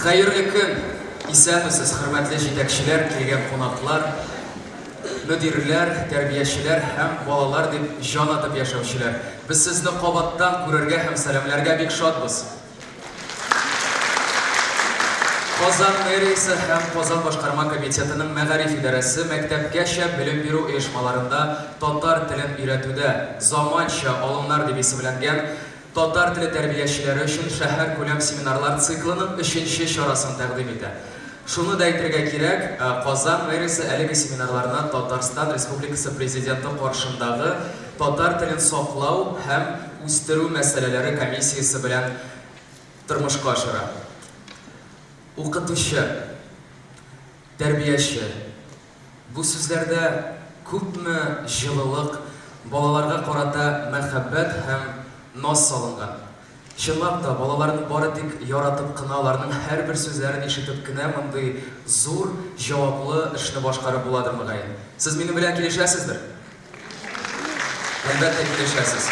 Хәерле көн! Исәнмесез, хөрмәтле җитәкчеләр, килгән кунаклар, мөдирләр, тәрбиячеләр һәм балалар дип җан атып яшәүчеләр! Без сезне кабаттан күрергә һәм сәламләргә бик шатбыз! Казан мэриясе һәм Казан башкарма комитетының мәгариф идарәсе мәктәпкәчә белем бирү оешмаларында татар телен өйрәтүдә заманча алымнар дип исемләнгән татар теле тәрбиячеләре өчен шәһәркүләм семинарлар циклының өченче чарасын тәкъдим итә. Шуны да әйтергә кирәк, Казан мэриясе әлеге семинарларны Татарстан Республикасы Президенты каршындагы татар телен саклау һәм үстерү мәсьәләләре комиссиясе белән тормышка ашыра. Укытучы, тәрбияче, бу сүзләрдә күпме җылылык, балаларга карата мәхәббәт һәм наз салынган. Чынлап та, балаларны бары тик яратып кына, аларның һәрбер сүзләрен ишетеп кенә мондый зур, җаваплы эшне башкарып буладыр, мөгаен. Сез минем белән килешәсездер? Әлбәттә, килешәсез.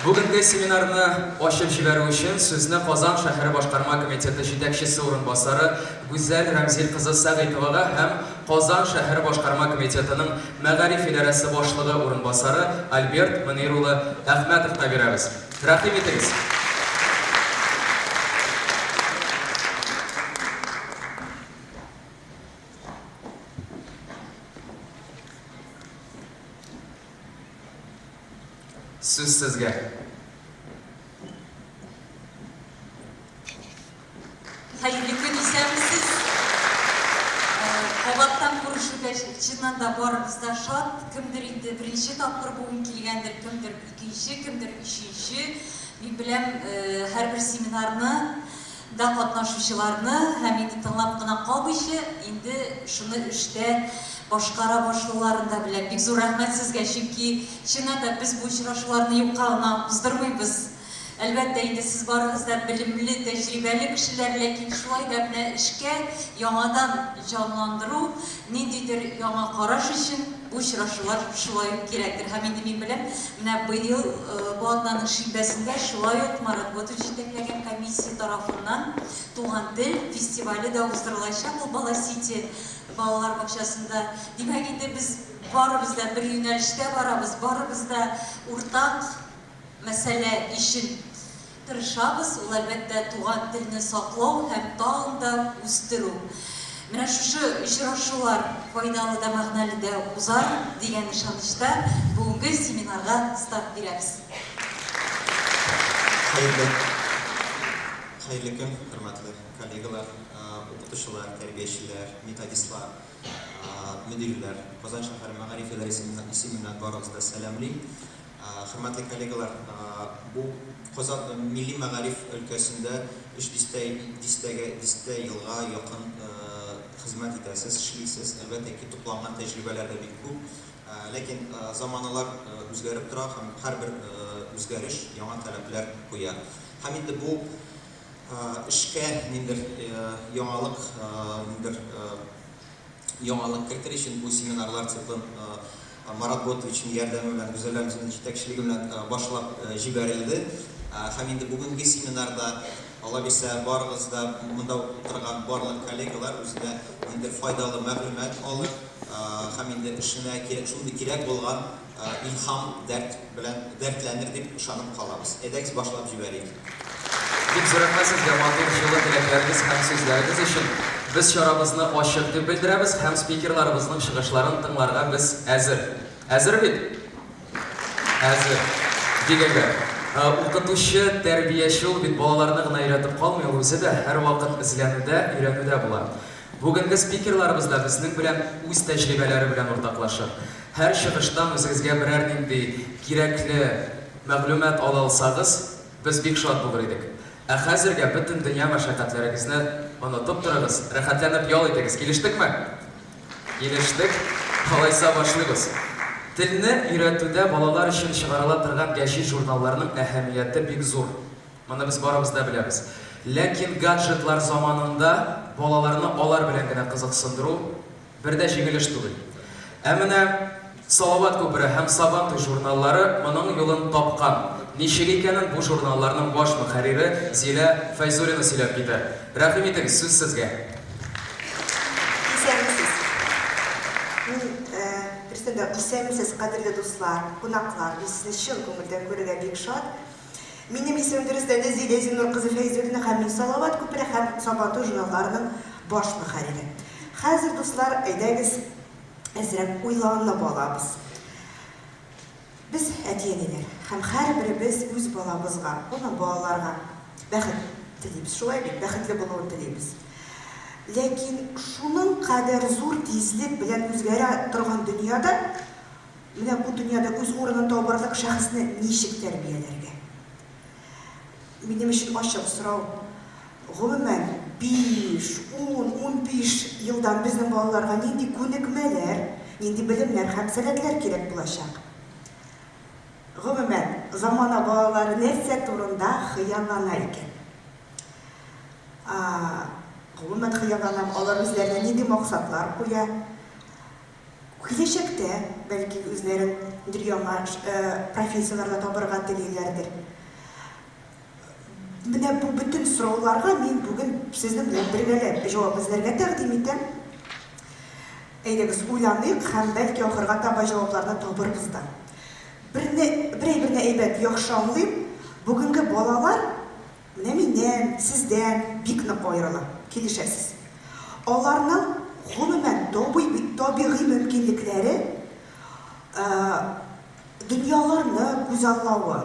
Бүгенге семинарны ачып җибәрү өчен сүзне Казан шәһәре башкарма комитеты җитәкчесе урынбасары Гүзәл Рәмзил кызы Сәгыйтовага һәм Казан шәһәре башкарма комитетының мәгариф идарәсе башлыгы урынбасары Альберт Мөнир улы Әхмәтовка бирәбез. Рәхим итегез! Сүз сезгә. Хәерле көн, исәнмесез! Кабаттан күрешүгә чыннан да барыбыз да шат. Кемдер инде беренче тапкыр бүген килгәндер, кемдер икенче, кемдер өченче. Мин беләм, һәрбер семинарны да катнашучыларны һәм инде тыңлап кына калмыйча, инде шуны эштә башкара башлауларын да беләм. Бик зур рәхмәт сезгә, чөнки чыннан да без бу очрашуларны юкка гына уздырмыйбыз. Әлбәттә инде, сез барыгыз да белемле, тәҗрибәле кешеләр, ләкин шулай да менә эшкә яңадан җанландыру, ниндидер яңа караш өчен бу очрашулар шулай ук кирәктер. Һәм инде мин беләм, менә быел бу атнаның шимбәсендә шулай ук Марат Готович җитәкләгән комиссия тарафыннан Туган тел фестивале дә уздырылачак, ул Бала-Сити балалар бакчасында. Димәк инде, без барыбыз да бер юнәлештә барабыз, барыбыз да уртак мәсьәлә өчен тырышабыз, ул, әлбәттә, туган телне саклау һәм тагын да үстерү. Менә шушы очрашулар файдалы да, мәгънәле дә узар дигән ышанычта бүгенге семинарга старт бирәбез. Хәерле, хәерле көн, хөрмәтле коллегалар, укытучылар, тәрбиячеләр, методистлар, мөдирләр. Казан шәһәре мәгариф идарәсе исеменнән барыгызны да сәламлим. Хөрмәтле коллегалар, бу Казан милли мәгариф өлкәсендә өч дистә дистәгә дистә елга якын хезмәт итәсез, эшлисез. Әлбәттә ки, тупланган тәҗрибәләр дә бик күп. Ләкин заманалар үзгәреп тора һәм һәрбер үзгәреш яңа таләпләр куя. Һәм инде бу эшкә ниндер яңалык, ниндер яңалык кертер өчен бу семинарлар циклын Марат Готовичның ярдәме белән, Гүзәл Рәмзиевна җитәкчелеге белән башлап җибәрелде. Һәм инде бүгенге семинарда, Алла бирсә, барыгыз да, монда утырган барлык коллегалар үзенә ниндидер файдалы мәгълүмат алыр һәм инде эшенә шундый кирәк булган илһам, дәрт белән дәртләнер дип ышанып калабыз. Әйдәгез, башлап җибәрик. Бик зур рәхмәт сезгә матур, җылы теләкләрегез һәм сүзләрегез өчен. Без чарабызны ачык дип белдерәбез һәм спикерларыбызның чыгышларын тыңларга без әзер. Әзер бит? Әзер. Бик әйбәт. Укытучы, тәрбияче ул бит балаларны гына өйрәтеп калмый, ул үзе дә һәрвакыт эзләнүдә, өйрәнүдә була. Бүгенге спикерларыбыз да безнең белән үз тәҗрибәләре белән уртаклашыр. Һәр чыгыштан үзегезгә берәр нинди кирәкле мәгълүмат ала алсагыз, без бик шат булыр идек. Ә хәзергә бөтен дөнья мәшәкатьләрегезне онытып торыгыз, рәхәтләнеп ял итегез. Килештекме? Килештек. Алайса башлыйбыз. Телне өйрәтүдә балалар өчен чыгарыла торган гәҗит-журналларның әһәмияте бик зур. Моны без барыбыз да беләбез. Ләкин гаджетлар заманында балаларны алар белән генә кызыксындыру бер дә җиңел эш түгел. Ә менә Салават күпере һәм Сабантуй журналлары моның юлын тапкан. Ничек икәнен бу журналларның баш мөхәррире Зилә Фәйзуллина сөйләп китәр. Рәхим итегез, сүз сезгә. Исәнмесез. Мин, дөрестән дә, исәнмесез, кадерле дуслар, кунаклар. Мин сезне чын күңелдән күрергә бик шат. Минем исемем дөрестән дә Зилә Зиннур кызы Фәйзуллина һәм мин Салават күпере һәм Сабантуй журналларының баш мөхәррире. Хәзер, дуслар, әйдәгез, әзрәк уйланып алабыз. Без, әти-әниләр, һәм һәрберебез үз балабызга, гомумән, балаларга бәхет телибез, шулай бит? Бәхетле булуын телибез. Ләкин шуның кадәр зур тизлек белән үзгәрә торган дөньяда, менә бу дөньяда үз урынын табарлык шәхесне ничек тәрбияләргә? Минем өчен ачык сорау. Гомумән, биш, ун, 15 елдан безнең балаларга нинди күнекмәләр, нинди белемнәр һәм сәләтләр кирәк булачак? Гомумән, замана балалары нәрсә турында хыяллана икән? Гомумән, хыялланам, алар үзләренә нинди максатлар куя? Киләчәктә, бәлки, үзләрен ниндидер яңа профессияләрдә табырга телиләрдер. Менә бу бөтен сорауларга мин бүген сезнең белән бергәләп җавап эзләргә тәкъдим итәм. Әйдәгез, уйланыйк һәм бәлки ахырга таба җавапларны табырбыз да. Берне, бер әйберне әйбәт, яхшы аңлыйм, бүгенге балалар менә миннән, сездән бик нык аерыла, килешәсез. Аларның, гомумән, табигый мөмкинлекләре, Дөньяларны күзаллавы,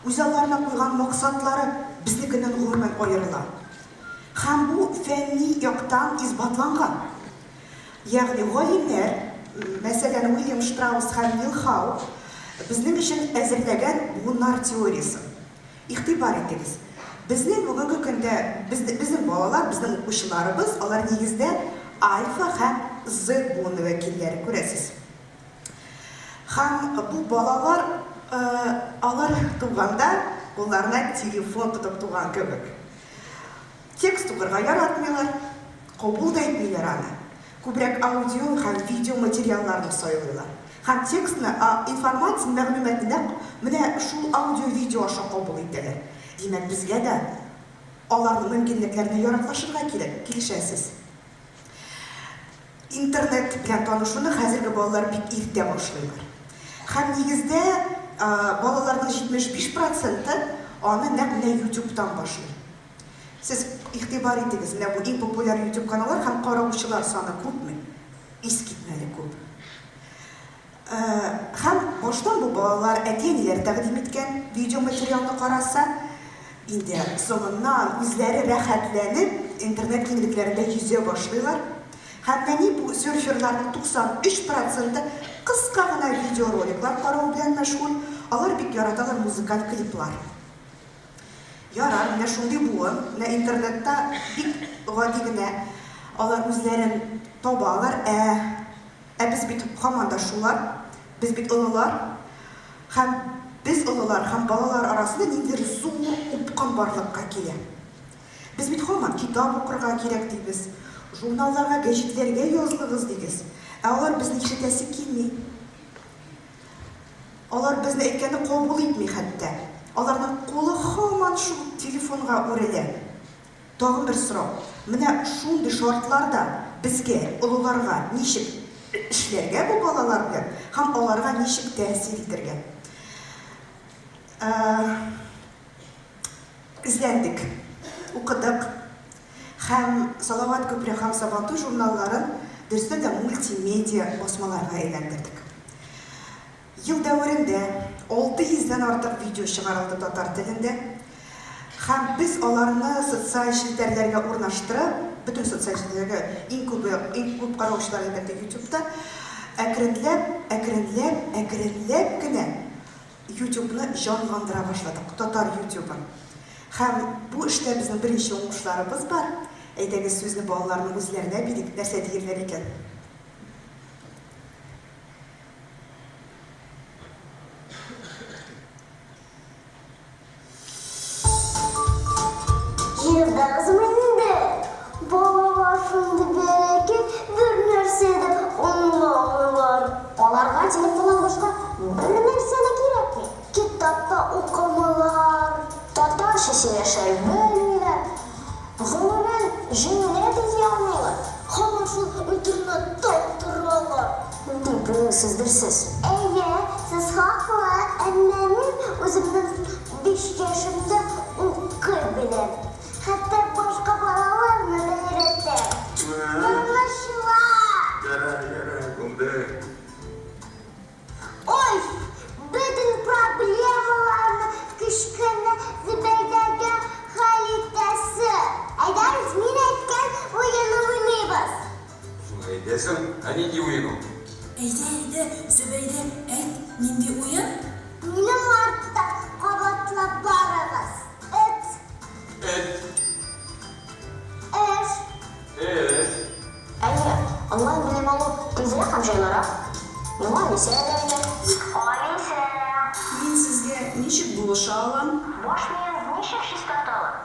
үзалларына куйган максатлары безнекеннән гомумән аерыла. Һәм бу фәнни яктан исбатланган. Ягъни галимнәр, мәсәлән, Уильям Штраус һәм Нил Хау, безнең өчен әзерләгән буыннар теориясен. Игътибар итегез, безнең бүгенге көндә, безнең балалар, безнең укучыларыбыз, алар нигездә альфа һәм Z буыны вәкилләре, күрәсез. Һәм бу балалар, алар туганда кулларына телефон тотып туган кебек. Текст укырга яратмыйлар, кабул да итмиләр аны. Күбрәк аудио һәм видео материалларны сайлыйлар. Һәм текстны, информацияне, мәгълүматны нәкъ менә шул аудио-видео аша кабул итәләр. Димәк, безгә дә аларның мөмкинлекләренә яраклашырга кирәк, килешәсез? Интернет белән танышуны хәзерге балалар бик иртә башлыйлар. Һәм нигездә балаларның 75 проценты аны нәкъ менә YouTube-тан башлый. Сез игътибар итегез, менә бу иң популяр YouTube каналлар һәм караучылар саны күпме? Искитмәле күп. Һәм баштан бу балалар әти-әниләре тәкъдим иткән видеоматериалны караса, инде соңыннан үзләре рәхәтләнеп интернет киңлекләрендә йөзә башлыйлар. Һәм нәни бу серферларның 93 проценты кыска гына видеороликлар карау белән мәшгуль, алар бик яраталар музыкаль клиплар. Ярар, менә шундый буын, менә интернетта бик гади генә алар үзләрен табалар, ә Ә без бит һаман да шулар, без бит олылар. Һәм без олылар һәм балалар арасында ниндидер зур упкын барлыкка килә. Без бит һаман китап укырга кирәк дибез, журналларга, гәҗитләргә язылыгыз дибез. Ә алар безне ишетәсе килми. Алар безне әйткәнне кабул итми хәтта. Аларның кулы һаман шул телефонга үрелә. Тагын бер сорау, менә шундый шартларда безгә, олыларга ничек эшләргә бу балалар белән һәм аларга ничек тәэсир итәргә? Эзләндек, укыдык һәм Салават күпере һәм Сабантуй журналларын дөрестән дә мультимедиа басмаларга әйләндердек. Ел дәверендә 600 дән артык видео чыгарылды татар телендә һәм без аларны социаль челтәрләргә урнаштырып, бөтен социаль челтәрләргә, иң күбе, иң күп караучылар, әлбәттә, YouTube-та, әкренләп, әкренләп, әкренләп кенә YouTube-ны җанландыра башладык, татар YouTube-ын. Һәм бу эштә безнең беренче уңышларыбыз бар. Әйдәгез, сүзне балаларның үзләренә бирик, нәрсә диерләр икән. Җыелдыгызмы инде? Балалар шундый бәләкәй, бернәрсә дә аңламыйлар. Аларга телефоннан башка бернәрсә дә кирәкми. Китап та укымыйлар. Сөйләшә белмиләр. Гомумән, җөмлә төзи алмыйлар. Һаман шул интернетта утыралар. Дип уйлыйсыздыр сез. Әйе, сез хаклы, әмма мин үземнең биш яшемдә укый беләм. Хәтта башка балаларны да өйрәтәм. Аңлашыла! Ярар, ярар, булды. Ой, бөтен проблемаларны кечкенә Зөбәйдәгә хәл итәсе. Әйдәгез, мин әйткән уенны уйныйбыз. Шулай әйтәсең, ә нинди уен ул? Әйдә, әйдә, Зөбәйдә, әйт, нинди уен? Минем арттан кабатлап барыгыз. Эт. Эт. Эш. Эш. Әйе, онлайн белем алу тизрәк һәм җайлырак. Миңа Алисә ярдәм итә. Алисә! Мин сезгә ничек булыша алам? Баш миен ничек чистарталар?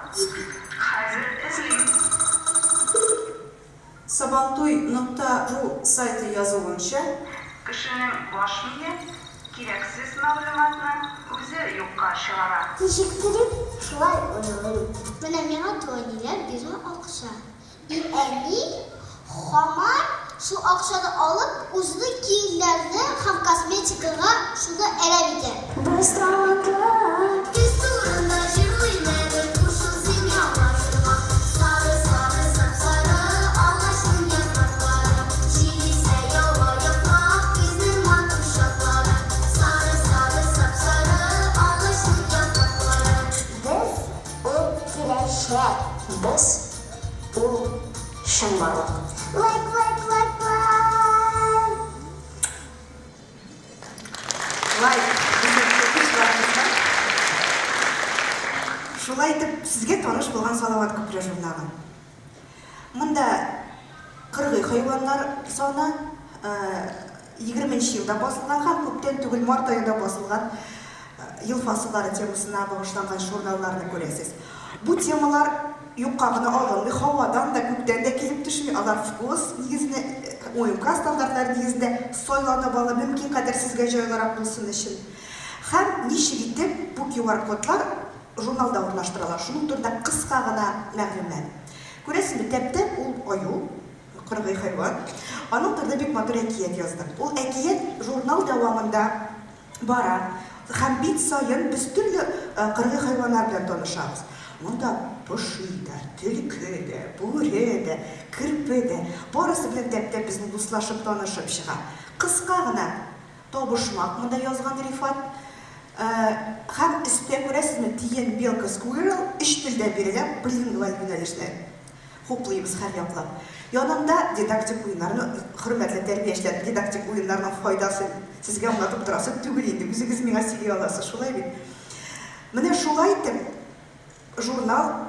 Хәзер эзлим. Сабантуй нокта ру сайты язуынча, Кешенең баш мие кирәксез мәгълүматны үзе юкка чыгара. Ничек телим, шулай уйлыйм. Менә миңа туәниләр бирә акча. И әни һаман шул акчаны алып, үзенең киемнәренә һәм косметикага шуны әрәм итә. Быстро лайк! Көз турында җырлыйм әле, кушыл син яңа җырга. Сары, сары, сап-сары агачның яфраклары. Җил исә ява яфрак, көзнең матур чаклары. Сары, сары, сап-сары агачның яфраклары. Без ул киләчәк. Без ул чынбарлык. Лайк, лайк, лайк, лайк! Лайк безнең укучыларыбызга. Шулай итеп, сезгә таныш булган Салават күпере журналы. Монда кыргый хайваннар саны 20 нче елда басылган һәм күптән түгел март аенда басылган ел фасыллары темасына багышланган журналларны күрәсез. Бу темалар юкка гына алынмый, һавадан да, күктән дә килеп төшми, алар ФГОС нигезенә, ОМК стандартлары нигезендә сайланып ала, мөмкин кадәр сезгә җайлырак булсын өчен. Һәм ничек итеп бу QR-кодлар журналда урнаштырыла, шуның турында кыска гына мәгълүмат. Күрәсезме, тәп-тәп ул аю, кыргый хайван. Аның турында бик матур әкият яздык. Ул әкият журнал дәвамында бара. Һәм бит саен без төрле кыргый хайваннар белән танышабыз. Монда поши да, төлке дә, бүре дә, керпе дә, барысы белән тәп-тәп безнең дуслашып, танышып чыга. Кыска гына табышмак монда язган Рифат. Һәм өстә күрәсезме, тиен, белка, сквирл өч телдә бирелә, билингваль юнәлешне хуплыйбыз һәрьяклап. Янында дидактик уеннарны, хөрмәтле тәрбиячеләр, дидактик уеннарның файдасын сезгә аңлатып торасы түгел инде, үзегез миңа сөйли аласыз, шулай бит? Менә шулай итеп, журнал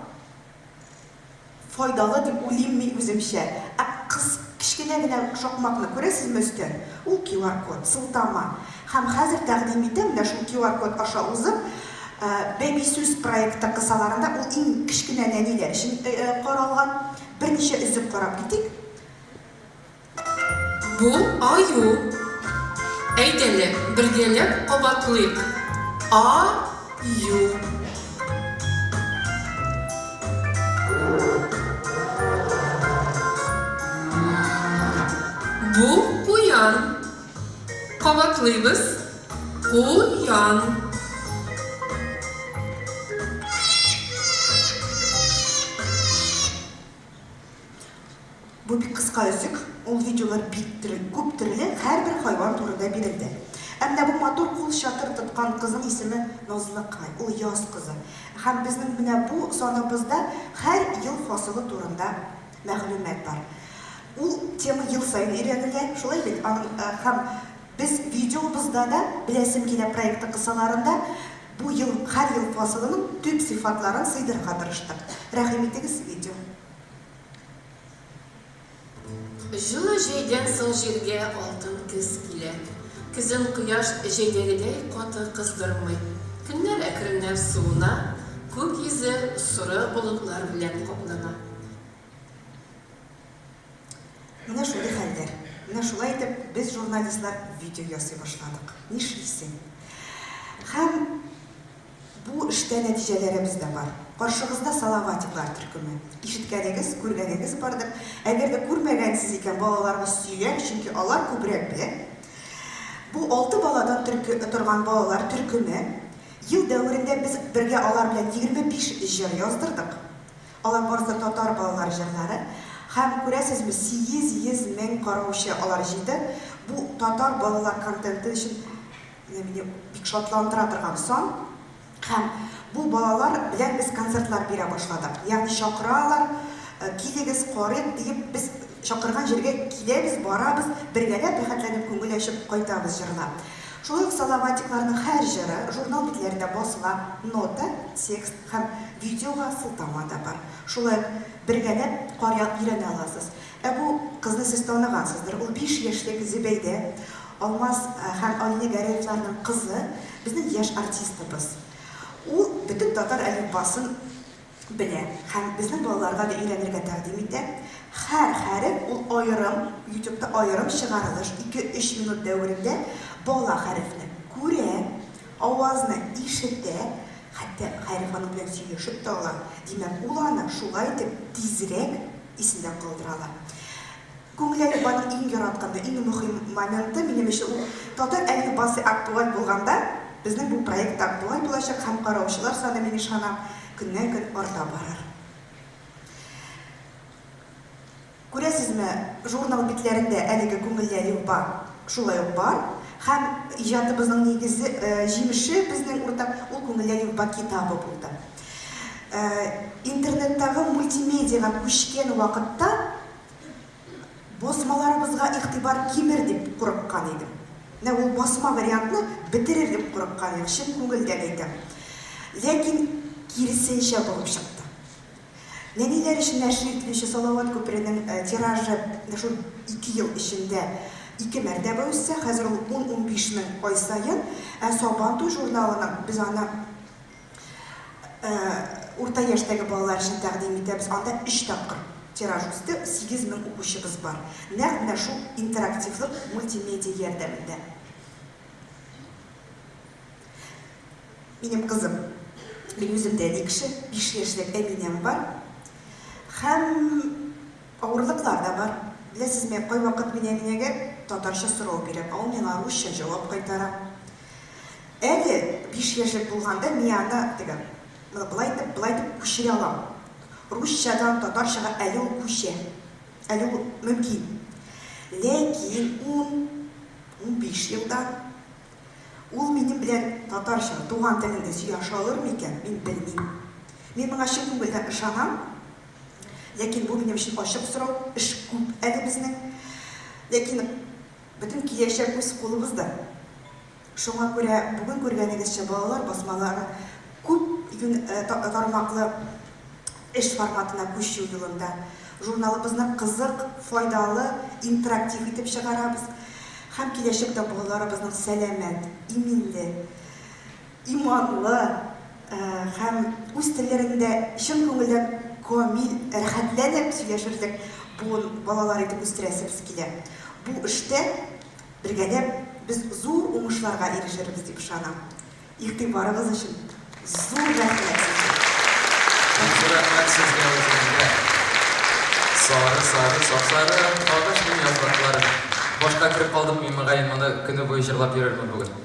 файдалы дип уйлыйм мин үземчә. Ә кыз кечкенә генә шакмакны күрәсезме өстә? Ул QR-код, сылтама. Һәм хәзер тәкъдим итәм, менә шул QR-код аша узып, Бәби сүз проекты кысаларында, ул иң кечкенә нәниләр өчен каралган, берничә өзек карап китик. Бу аю. Әйдәле, бергәләп кабатлыйк, а-ю. Бу куян. Кабатлыйбыз, куян. Бу бик кыска өзек, ул видеолар бик төрле, күп төрле, һәрбер хайван турында бирелде. Ә менә бу матур кул чатыр тоткан кызның исеме Назлыкай, ул яз кызы. Һәм безнең менә бу саныбызда һәр ел фасылы турында мәгълүмат бар. Ул тема ел саен өйрәнелә, шулай бит? Аның һәм без видеобызда да Беләсем килә проекты кысаларында бу ел, һәр ел фасылының төп сыйфатларын сыйдырырга тырыштык. Рәхим итегез, видео. Җылы җәйдән соң җиргә алтын көз килә. Көзен кояш җәйдәгедәй каты кыздырмый. Көннәр әкренләп суына, күк йөзе соры болытлар белән каплана. Менә шундый хәлләр. Менә шулай итеп без, журналистлар, видео ясый башладык. Нишлисең? Һәм бу эштә нәтиҗәләребез дә бар. Каршыгызда Салаватиклар төркеме. Ишеткәнегез, күргәнегез бардыр. Әгәр дә күрмәгәнсез икән, балаларыгыз сөйләр, чөнки алар күбрәк белә. Бу алты баладан төрке, торган балалар төркеме. Ел дәверендә без бергә алар белән 25 җыр яздырдык. Алар барысы да татар балалар җырлары. Һәм, күрәсезме, 800 мең караучы алар җыйды. Бу татар балалар контенты өчен менә мине бик шатландыра торган сан. Һәм бу балалар белән без концертлар бирә башладык. Ягъни чакыралар, килегез, карыйк диеп, без чакырган җиргә киләбез, барабыз, бергәләп рәхәтләнеп күңел ачып кайтабыз җырлап. Шулай ук Салаватикларның һәр җыры журнал битләрендә басыла, нота, текст һәм видеога сылтама да бар. Шулай ук бергәләп карый, өйрәнә аласыз. Ә бу кызны сез таныгансыздыр, ул биш яшьлек Зөбәйдә, Алмаз һәм Алинә Гәрәевларның кызы, безнең яшь артистыбыз. Ул бөтен татар әлифбасын белә һәм безнең балаларга да өйрәнергә тәкъдим итә. Һәр хәреф ул аерым, ютубта аерым чыгарылыш, ике-өч минут дәверендә бала хәрефне күрә, авазны ишетә, хәтта хәреф аның белән сөйләшеп тә ала. Димәк, ул аны шулай итеп тизрәк исендә калдыра ала. Күңел әлифбаның иң яратканы, иң мөһим моменты минем өчен ул татар әлифбасы актуаль булганда, безнең бу проект та актуаль булачак һәм караучылар саны, мин ышанам, көннән-көн арта барыр. Күрәсезме, журнал битләрендә әлеге күңелле әлифба шулай ук бар һәм иҗатыбызның нигезе, җимеше безнең уртак, ул Күңелле әлифба китабы булды. Интернеттагы мультимедиага күчкән вакытта Басмаларыбызга игътибар кимер дип курыккан идем. Менә ул басма вариантны бетерер дип курыккан идем, чын күңелдән әйтәм. Ләкин киресенчә булып чыкты. Нәниләр өчен нәшер ителүче Салават күперенең тиражы менә шул ике ел эчендә ике мәртәбә үссә, хәзер ул ун-унбиш мең ай саен. Ә Сабантуй журналының, без аны Урта яшьтәге балалар өчен тәкъдим итәбез. Анда өч тапкыр тираж үсте, 8000 укучыбыз бар. Нәкъ менә шул интерактивлык, мультимедиа ярдәмендә. Минем кызым, мин үзем дә әни кеше, биш яшьлек Әминәм бар. Һәм авырлыклар да бар. Беләсезме, кайвакыт мин Әминәгә татарча сорау бирәм, ә ул миңа русча җавап кайтара. Әле биш яшьлек булганда мин аны теге моны болай итеп, болай итеп күчерә алам. Русчадан татарчага әле ул күчә. Әле ул мөмкин. Ләкин ун, 15 елдан ул минем белән татарча, туган телендә сөйләшә алыр микән, мин белмим. Мин моңа чын күңелдән ышанам. Ләкин бу минем өчен ачык сорау, эш күп әле безнең. Ләкин бөтен киләчәк үз кулыбызда. Шуңа күрә, бүген күргәнегезчә, балалар басмалары күп тармаклы эш форматына күчү юлында. Журналыбызны кызык, файдалы, интерактив итеп чыгарабыз һәм киләчәктә балаларыбызның сәламәт, иминле, иманлы һәм үз телләрендә чын күңелдән камил, рәхәтләнеп сөйләшерлек буын балалар итеп үстерәсебез килә. Бу эштә Бергәләп без зур уңышларга ирешербез дип ышанам. Игътибарыгыз өчен зур рәхмәт сезгә. Бик зур рәхмәт сезгә үзегезгә. Сары, сары, сап-сары агачның яфраклары. Башка кереп калдым мин, мөгаен, моны көне буе җырлап йөрермен бүген.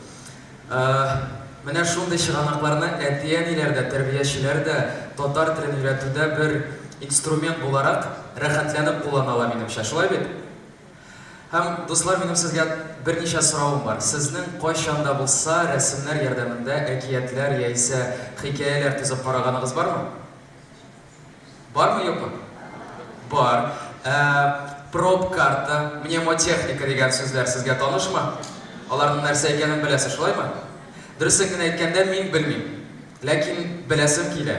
Менә шундый чыганакларны әти-әниләр дә, тәрбиячеләр дә татар телен өйрәтүдә бер инструмент буларак рәхәтләнеп куллана ала, минемчә. Шулай бит? Һәм, дуслар, минем сезгә берничә соравым бар. Сезнең кайчан да булса рәсемнәр ярдәмендә әкиятләр яисә хикәяләр төзеп караганыгыз бармы? Бармы, юкмы? Бар. Ә проб-карта, мнемотехника дигән сүзләр сезгә танышмы? Аларның нәрсә икәнен беләсез, шулаймы? Дөресен генә әйткәндә, мин белмим. Ләкин беләсем килә.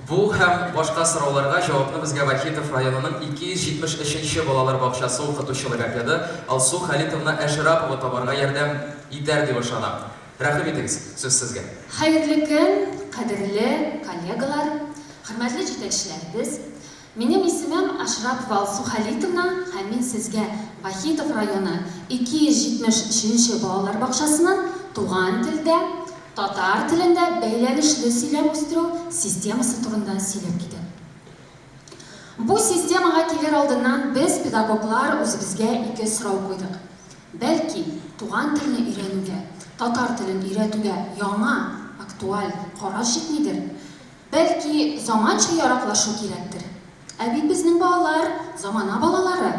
Бу һәм башка сорауларга җавапны безгә Вахитов районының 273 нче балалар бакчасы укытучы логопеды Алсу Халитовна Әшрапова табарга ярдәм итәр дип ышанам. Рәхим итегез, сүз сезгә. Хәерле көн, кадерле коллегалар, хөрмәтле җитәкчеләребез! Минем исемем Ашрапова Алсу Халитовна һәм мин сезгә Вахитов районы 273 нче балалар бакчасының туган телдә. татар телендә бәйләнешле сөйләм үстерү системасы турында сөйләп китәм. Бу системага килер алдыннан без, педагоглар, үзебезгә ике сорау куйдык. Бәлки, туган телне өйрәнүгә, татар телен өйрәтүгә яңа, актуаль караш җитмидер? Бәлки, заманча яраклашу кирәктер? Ә бит безнең балалар, замана балалары.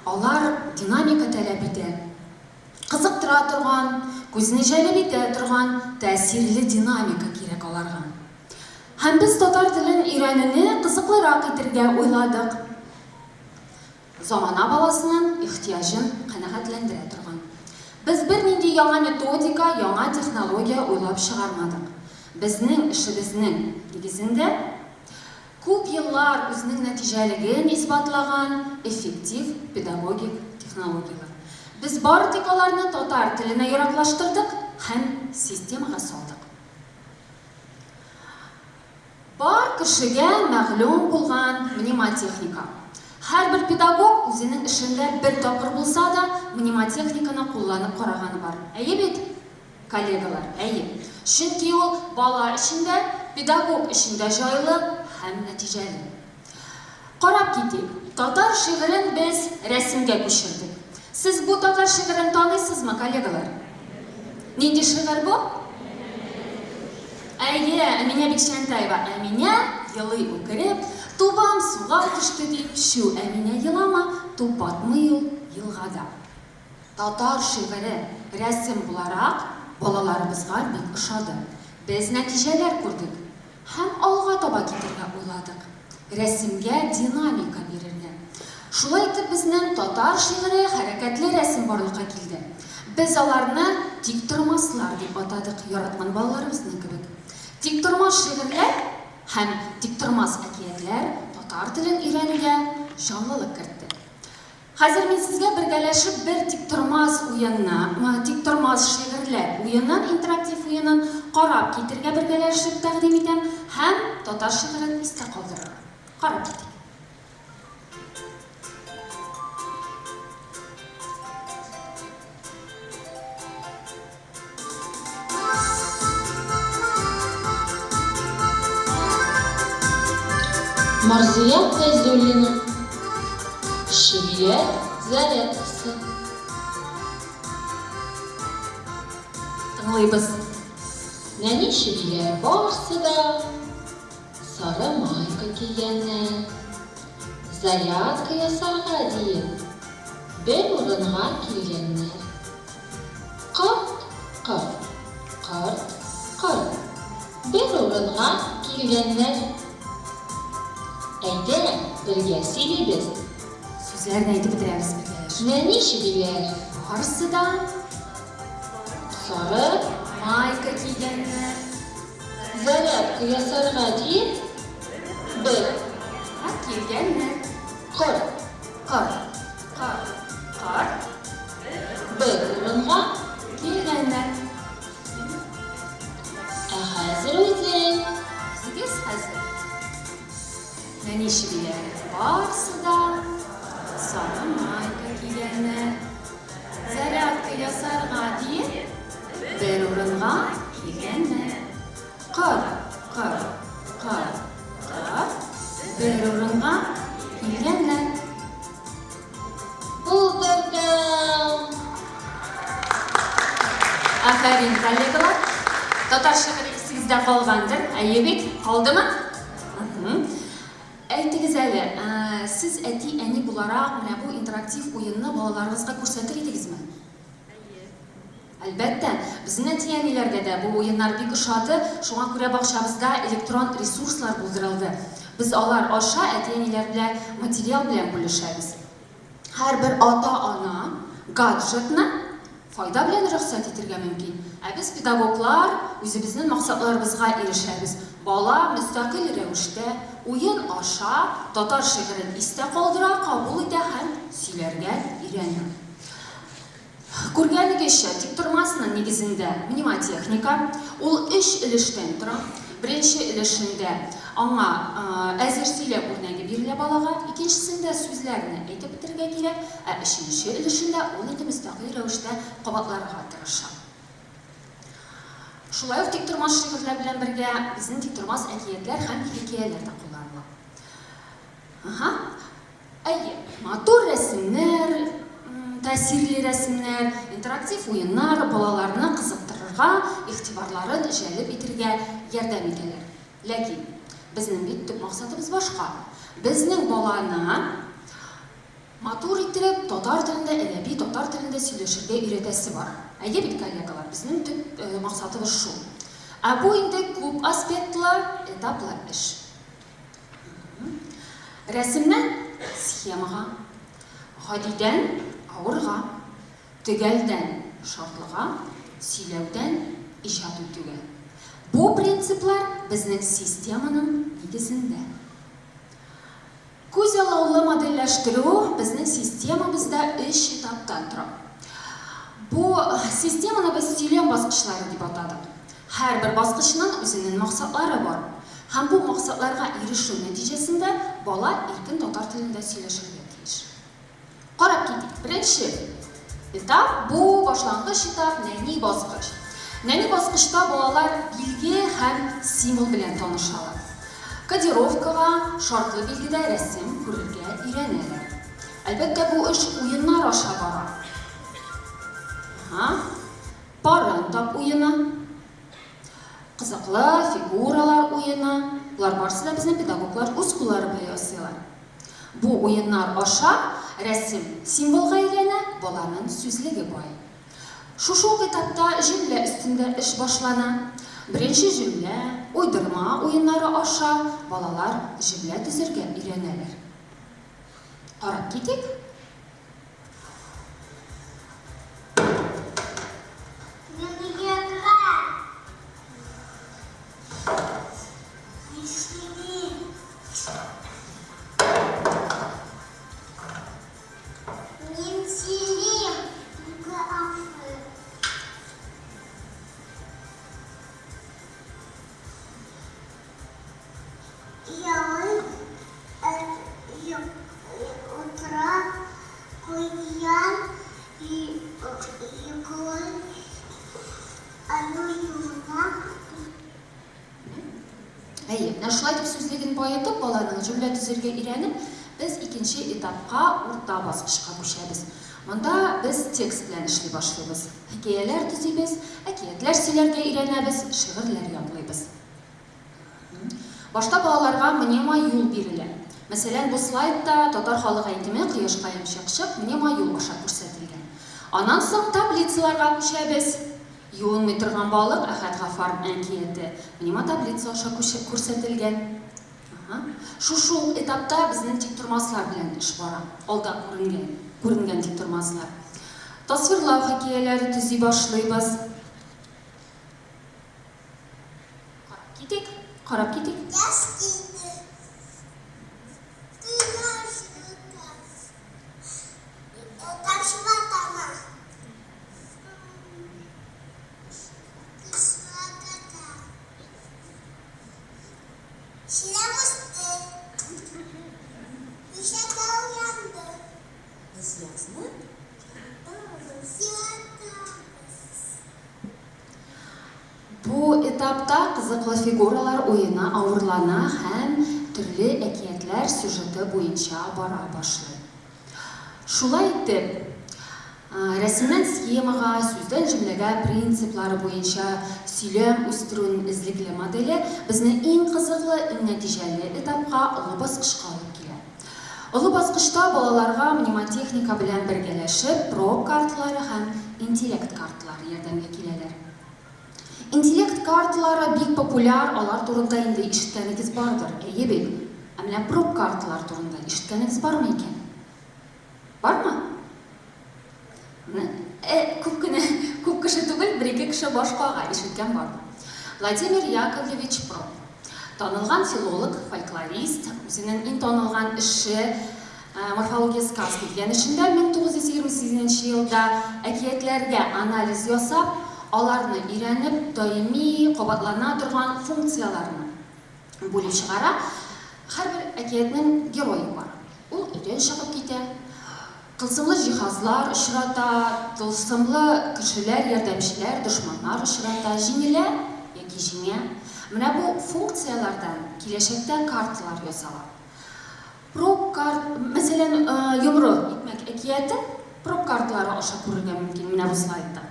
Алар динамика таләп итә. Кызыктыра торган, күзне җәлеп итә торган тәэсирле динамика кирәк аларга. Һәм без татар телен өйрәнүне кызыклырак итергә уйладык. Замана баласының ихтыяҗын канәгатьләндерә торган. Без бернинди яңа методика, яңа технология уйлап чыгармадык. Безнең эшебезнең нигезендә күп еллар үзенең нәтиҗәлеген исбатлаган эффектив педагогик технологияләр. Без бары тик аларны татар теленә яраклаштырдык һәм системага салдык. Бар кешегә мәгълүм булган мнемотехника. Һәрбер педагог үзенең эшендә бер тапкыр булса да мнемотехниканы кулланып караганы бар. Әйе бит, коллегалар? Әйе. Чөнки ул бала өчен дә, педагог өчен дә җайлы һәм нәтиҗәле. Карап китик. Татар шигырен без рәсемгә күчердек. Сез бу татар шигырен таныйсызмы, коллегалар? Нинди шигырь бу? Әйе, Әминә Бикчәнтаева. Әминә елый үкереп, тубам суга төште дип, чү, Әминә елама, туп батмый ул елгада. Татар шигыре рәсем буларак балаларыбызга бик ошады. Без нәтиҗәләр күрдек. Һәм алга таба китергә уйладык. Рәсемгә динамика бирергә. Шулай итеп безнең татар шигыре хәрәкәтле рәсем барлыкка килде. Без аларны тиктормаслар дип атадык, яраткан балаларыбызның кебек. Тиктормас шигырьләр һәм тиктормас әкиятләр татар телен өйрәнүгә җанлылык кертте. Хәзер мин сезгә бергәләшеп бер тиктормас уенны, тиктормас шигырьләр уенын, интерактив уенын карап китергә бергәләшеп тәкъдим итәм һәм татар шигырен истә калдырырга. Карап китик. Марзия Фәйзуллина. Чебиләр зарядкасы. Тыңлыйбыз. Нәни чебиләр барсы да сары майка кигәннәр. Зарядка ясарга диеп, бер урынга килгәннәр. Корт, корт, корт, корт, бер урынга килгәннәр. Әйдә, бергә сөйлибез. Сүзләрне әйтеп бетерәбез бергәләшеп. Нәни чебиләр. Барысы да. Сары. Майка кигәннәр. Зарядка ясарга диеп, бер. Га килгәннәр. Корт, Корт, корт, корт. Бер урынга килгәннәр. Ә хәзер үзең. Үзегез хәзер. Нәни чебиләр барсы да сары майка кигәннәр. Зарядка ясарга диеп, бер урынга килгәннәр. Кыр, кыр, кыр, кыр, бер урынга килгәннәр. Булдырдым! Афәрин, коллегалар! Татар шигыре исегездә калгандыр, әйе бит? Калдымы? Әйтегез әле, сез әти-әни буларак менә бу интерактив уенны балаларыгызга күрсәтер идегезме? Әлбәттә, безнең әти-әниләргә дә бу уеннар бик ошады, шуңа күрә бакчабызда электрон ресурслар булдырылды. Без алар аша әти-әниләр белән материал белән бүлешәбез. Һәрбер ата-ана гаджетны файда белән рөхсәт итергә мөмкин. Ә без, педагоглар, үзебезнең максатларыбызга ирешәбез. Бала мөстәкыйль рәвештә, уен аша татар шигырен истә калдыра, кабул итә һәм сөйләргә өйрәнә. Күргәнегезчә, тиктормасның нигезендә мнемотехника. Ул өч өлештән тора. Беренче өлешендә аңа әзер сөйләм үрнәге бирелә балага, икенчесендә сүзләрне әйтеп бетерергә кирәк, ә өченче өлешендә ул инде мөстәкыйль рәвештә кабатларга тырыша. Шулай ук тиктормас шигырьләр белән бергә безнең тиктормас әкиятләр һәм хикәяләр дә кулланыла. Аһа. Әйе, матур рәсемнәр, тәэсирле рәсемнәр, интерактив уеннар балаларны кызыктырырга, игътибарларын җәлеп итергә ярдәм итәләр. Ләкин безнең бит төп максатыбыз башка. Безнең баланы матур иттереп татар телендә, әдәби татар телендә сөйләшергә өйрәтәсе бар. Әйе бит, коллегалар, безнең төп максатыбыз шул. Ә бу инде күп аспектлы, этаплы эш. Рәсемнән схемага, гадидән авырга, төгәлдән шартлыга, сөйләүдән иҗат итүгә. Бу принциплар безнең системаның нигезендә. Күзаллаулы модельләштерү безнең системабызда өч этаптан тора. Бу системаны без сөйләм баскычлары дип атадык. Һәрбер баскычның үзенең максатлары бар. Һәм бу максатларга ирешү нәтиҗәсендә бала иркен татар телендә сөйләшергә тиеш. Карап китик. Беренче этап, бу башлангыч этап, нәни баскыч. Нәни баскычта балалар билге һәм символ белән танышалар. Кодировкага, шартлы билгедә рәсем күрергә өйрәнәләр. Әлбәттә, бу эш уеннар аша бара. Ага. Парын тап уены, кызыклы фигуралар уены, болар барысы да безнең педагоглар үз куллары белән ясыйлар. Бу уеннар аша рәсем символга әйләнә, баланың сүзлеге байый. Шушы ук этапта җөмлә өстендә эш башлана. Беренче җөмлә, уйдырма уеннары аша балалар җөмлә төзергә өйрәнәләр. Карап китик. Елый, утыра, куян йоклый, аю юына. Әйе, менә шулай итеп сүзлеген баетып, баланың җөмлә төзергә өйрәнеп, без икенче этапка, урта баскычка күчәбез. Монда без текст белән эшли башлыйбыз. Хикәяләр төзибез, әкиятләр сөйләргә өйрәнәбез, шигырьләр ятлыйбыз. Башта балаларга мнема юл бирелә. Мәсәлән, бу слайдта татар халык әйтеме Кояшкаем чык-чык мнема юл аша күрсәтелгән. Аннан соң таблицаларга күчәбез. Юынмый торган балык Әхәт Гаффар әкияте мнема таблица аша күрсәтелгән. Шушы ук этапта безнең тиктормаслар белән эш бара. Алда күренгән, күренгән тиктормаслар. Тасвирлау хикәяләре төзи башлыйбыз. Карап китик, карап китик. Яз килде. Кояш җылыта. Тамчылар тама. Кышлар ката. Чиләк үсте. Ишәк уянды. Без язны яратабыз. Яратабыз. Бу этапта кызыклы фигуралар уены авырлана һәм төрле әкиятләр сюжеты буенча бара башлый. Шулай итеп, рәсемнән схемага, сүздән җөмләгә принциплары буенча сөйләм үстерүнең эзлекле моделе безне иң кызыклы, иң нәтиҗәле этапка, олы баскычка алып килә. Олы баскычта балаларга мнемотехника белән бергәләшеп проб карталары һәм интеллект карталары ярдәмгә киләләр. Интеллект карталары бик популяр, алар турында инде ишеткәнегез бардыр, әйе бит? Ә менә проб карталар турында ишеткәнегез бармы икән? Бармы? Ә, күп кенә, күп кеше түгел, бер-ике кеше баш кага, ишеткән бар. Владимир Яковлевич Проб. Танылган филолог, фольклорист, үзенең иң танылган эше Морфология сказки дигән эшендә 1928 нче елда әкиятләргә анализ ясап, аларны өйрәнеп, даими кабатлана торган функцияләрне бүлеп чыгара. Һәрбер әкиятнең герое бар. Ул өйдән чыгып китә. Тылсымлы җиһазлар очрата, тылсымлы кешеләр, ярдәмчеләр, дошманнар очрата, җиңелә яки җиңә. Менә бу функцияләрдән киләчәктә карталар ясала. Проб кар, мәсәлән, Йомры икмәк әкиятен проб карталары аша күрергә мөмкин менә бу слайдта.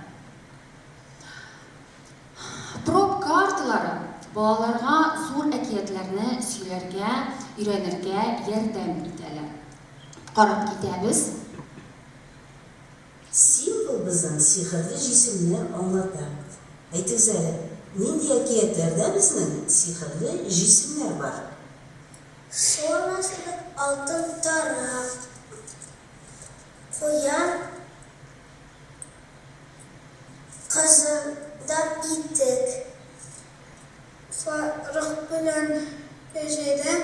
Проб карталары балаларга зур әкиятләрне сөйләргә, өйрәнергә ярдәм итәләр. Карап китәбез. Символ безнең сихерле җисемне аңлата. Әйтегез әле, нинди әкиятләрдә безнең сихерле җисемнәр бар? Су анасының алтын тарак, куян кызында итек. Сарык белән кәҗәдән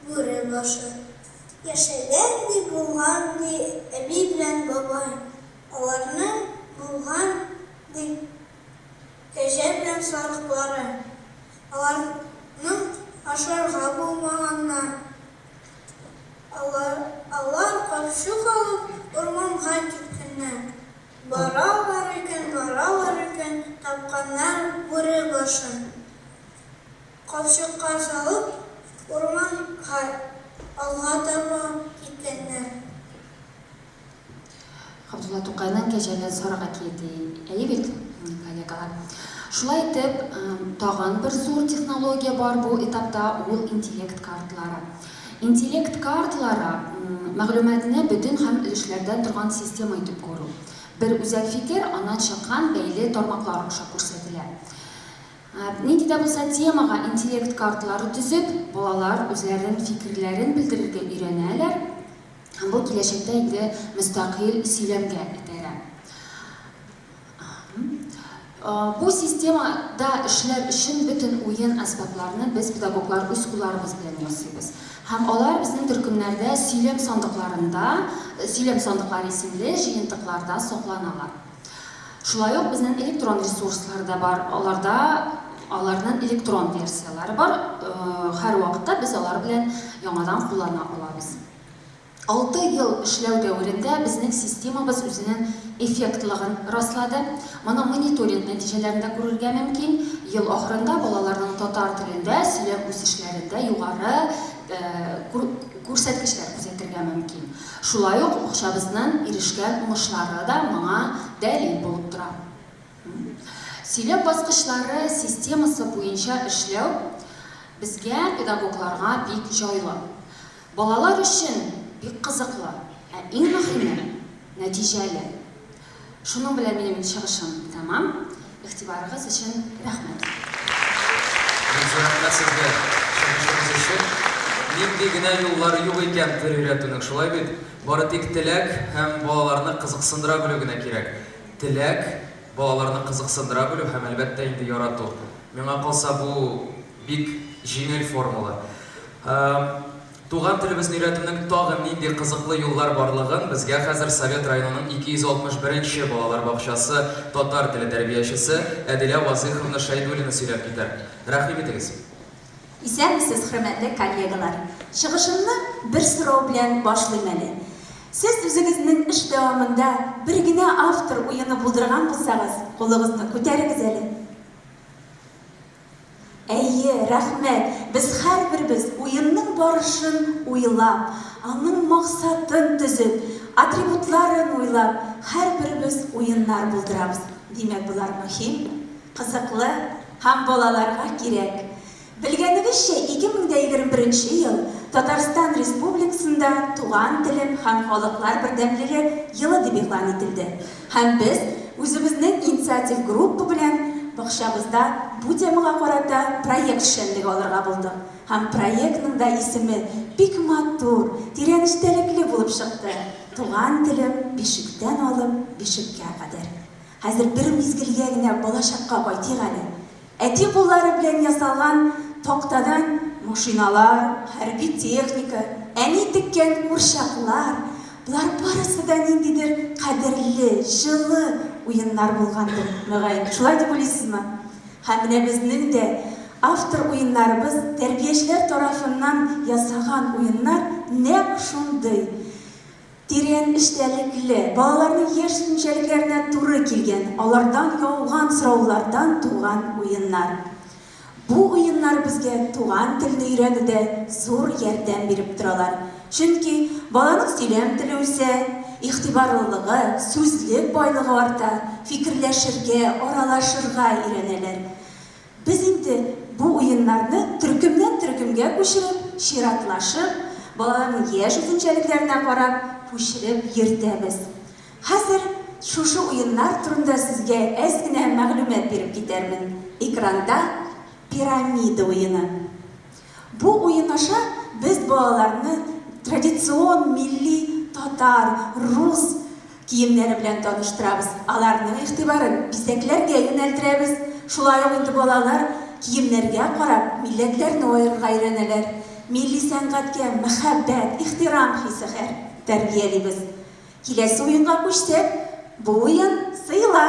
бүре башы. Яшәгән ди, булган ди әби белән бабай. Аларның булган ди кәҗә белән сарыклары. Аларның ашарга булмаганнар. Алар, алар капчык алып урманга киткәннәр. Баралар икән, баралар икән, тапканнар бүре башын. Капчыкка салып, урманга алга таба киткәннәр. Габдулла Тукайның Кәҗә белән сарык әкияте, әйе бит, коллегалар? Шулай итеп, тагын бер зур технология бар бу этапта, ул интеллект карталары. Интеллект карталары, мәгълүматны бөтен һәм өлешләрдән торган система итеп күрү. Бер үзәк фикер аннан чыккан бәйле тармаклар аша күрсәтелә. Нинди дә булса темага интеллект карталары төзеп, балалар үзләренең фикерләрен белдерергә өйрәнәләр һәм бу киләчәктә инде мөстәкыйль сөйләмгә этәрә. Бу системада эшләр өчен бөтен уен әсбапларны без, педагоглар, үз кулларыбыз белән ясыйбыз. Һәм алар безнең төркемнәрдә сөйләм сандыкларында, Сөйләм сандыклары исемле җыентыкларда сакланалар. Шулай ук безнең электрон ресурслар да бар, аларда аларның электрон версияләре бар, һәрвакытта без алар белән яңадан куллана алабыз. Алты ел эшләү дәверендә безнең системабыз үзенең эффектлыгын раслады. Моны мониторинг нәтиҗәләрендә күрергә мөмкин. Ел ахырында балаларның татар телендә сөйләм үсешләрендә югары күрсәткечләр күзәтергә мөмкин. Шулай ук бакчабызның ирешкән уңышлары да моңа дәлил булып тора. Сөйләм баскычлары системасы буенча эшләү безгә, педагогларга бик җайлы. Балалар өчен бик кызыклы, ә иң мөһиме, нәтиҗәле. Шуның белән минем чыгышым тәмам. Игътибарыгыз өчен рәхмәт. Бик зур рәхмәт сезгә чыгышыгыз өчен. Нинди генә юллары юк икән тел өйрәтүнең, шулай бит? Бары тик теләк һәм балаларны кызыксындыра белү генә кирәк. Теләк, балаларны кызыксындыра белү һәм, әлбәттә инде, ярату. Миңа калса, бу бик җиңел формула. Туган телебезне өйрәтүнең тагын нинди кызыклы юллар барлыгын безгә хәзер Совет районының 261 нче балалар бакчасы татар теле тәрбиячесе Әдилә Вазыйховна Шәйдуллина сөйләп китәр. Рәхим итегез. Исәнмесез, хөрмәтле коллегалар! Чыгышымны бер сорау белән башлыйм әле. Сез үзегезнең эш дәвамында бер генә автор уены булдырган булсагыз, кулыгызны күтәрегез әле. Әйе, рәхмәт, без һәрберебез уенның барышын уйлап, аның максатын төзеп, атрибутларын уйлап, һәрберебез уеннар булдырабыз. Димәк, болар мөһим, кызыклы һәм балаларга кирәк. Белгәнегезчә, 2021 нче ел Татарстан Республикасында Туган телем һәм халыклар бердәмлеге елы дип игълан ителде. Һәм без үзебезнең инициатив группа белән бакчабызда бу темага карата проект эшчәнлеге алырга булдык. Һәм проектның да исеме бик матур, тирән эчтәлекле булып чыкты, Туган телем бишектән алып бишеккә кадәр. Хәзер бер мизгелгә генә балачакка кайтыйк әле. Әти куллары белән ясалган тактадан машиналар, хәрби техника, әни теккән курчаклар, болар барысы да ниндидер кадерле, җылы уеннар булгандыр, мөгаен. Шулай дип уйлыйсызмы? Һәм менә безнең дә автор уеннарыбыз, тәрбиячеләр тарафыннан ясаган уеннар нәкъ шундый. Тирән эчтәлекле, балаларның яшь үзенчәлекләренә туры килгән, алардан яуган сораулардан туган уеннар. Бу уеннар безгә туган телне өйрәнүдә зур ярдәм биреп торалар. Чөнки баланың сөйләм теле үсә, игътибарлылыгы, сүзлек байлыгы арта, фикерләшергә, аралашырга өйрәнәләр. Без инде бу уеннарны төркемнән төркемгә күчереп, чиратлашып, балаларның яшь үзенчәлекләренә карап, күчереп йөртәбез. Хәзер шушы уеннар турында сезгә әз генә мәгълүмат биреп китәрмен. Экранда Пирамида уены. Бу уен аша без балаларны традицион милли татар, рус киемнәре белән таныштырабыз, аларның игътибарын бизәкләргә юнәлдерәбез. Шулай ук инде балалар киемнәргә карап милләтләрне аерырга өйрәнәләр. Милли сәнгатькә мәхәббәт, ихтирам хисе тәрбиялибез. Киләсе уенга күчсәк, бу уен сыела.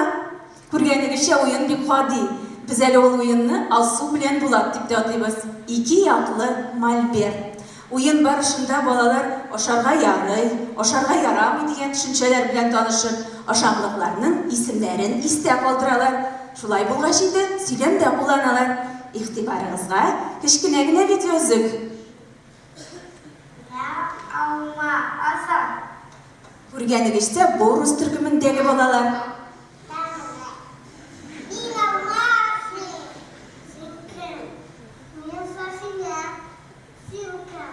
Күргәнегезчә, уен бик гади. Без әле ул уенны Алсу белән Булат дип тә атыйбыз. Ике яклы мольберт. Уен барышында балалар ашарга ярый, ашарга ярамый дигән төшенчәләр белән танышып, ашамлыкларның исемнәрен истә калдыралар. Шулай булгач инде, сөйләмдә кулланалар. Игътибарыгызга кечкенә генә видеоөзек. Менә алма азат. Күргәнегезчә, бу рус төркемендәге балалар. Тәмле. Мин алма ашыйм. Син кем? Мин Сафия. Син кем?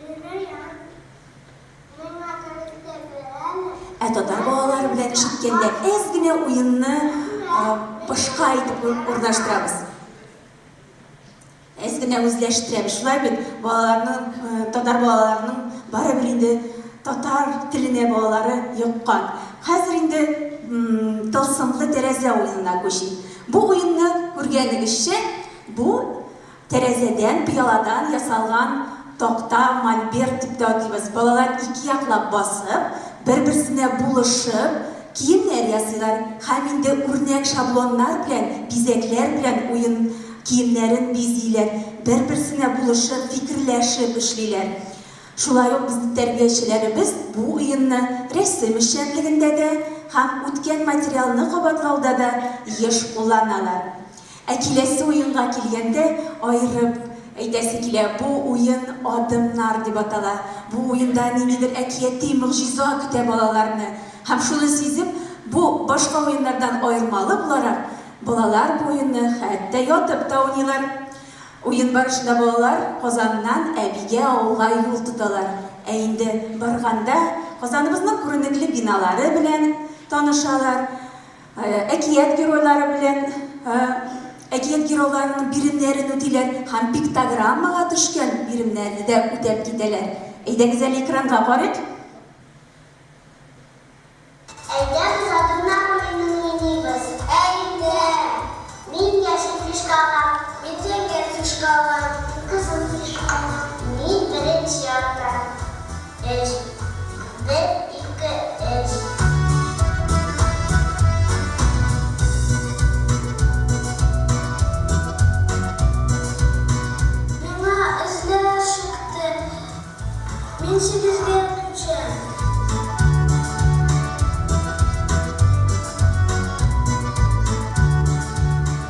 Мин Раян. Миңа тәрәзә бир әле. Ә татар балалары белән эш иткәндә әз генә уенны башка итеп урнаштырабыз. Әз генә үзләштерәбез. Шулай бит, балаларның, татар балаларының барыбер инде татар теленә балалары йоккан. Хәзер инде тылсымлы тәрәзә уенына күчик. Бу уенны күргәнегезчә, бу тәрәзәдән, пыяладан ясалган такта, мольберт дип тә атыйбыз. Балалар ике яклап басып, бер-берсенә булышып, киемнәр ясыйлар һәм инде үрнәк шаблоннар белән, бизәкләр белән уен киемнәрен бизиләр, бер-берсенә булышып, фикерләшеп эшлиләр. Шулай ук безнең тәрбиячеләребез бу уенны рәсем эшчәнлегендә дә һәм үткән материалны кабатлауда да еш кулланалар. Ә киләсе уенга килгәндә, аерып әйтәсе килә, бу уен Адымнар дип атала. Бу уенда ниндидер әкияти могҗиза көтә балаларны. Һәм шуны сизеп, бу башка уеннардан аермалы буларак, Балалар бу уенны хәтта ятып та уйныйлар. Уен барышында балалар Казаннан Әбигә авылга юл тоталар. Ә инде барганда Казаныбызның күренекле биналары белән танышалар, әкият геройлары белән әкият геройларының биремнәрен үтиләр һәм пиктограммага төшкән биремнәрне дә үтәп китәләр. Әйдәгез әле экранга карыйк. Әйдә без адымнар уенын уйныйбыз. Әйдә! Мин яшел фишка алам. Мин зәңгәр фишка алам. Мин кызыл фишка алам. Мин беренче атам. Өч. Бер, ике, өч. Миңа эзләр чыкты. Мин сигезгә күчәм.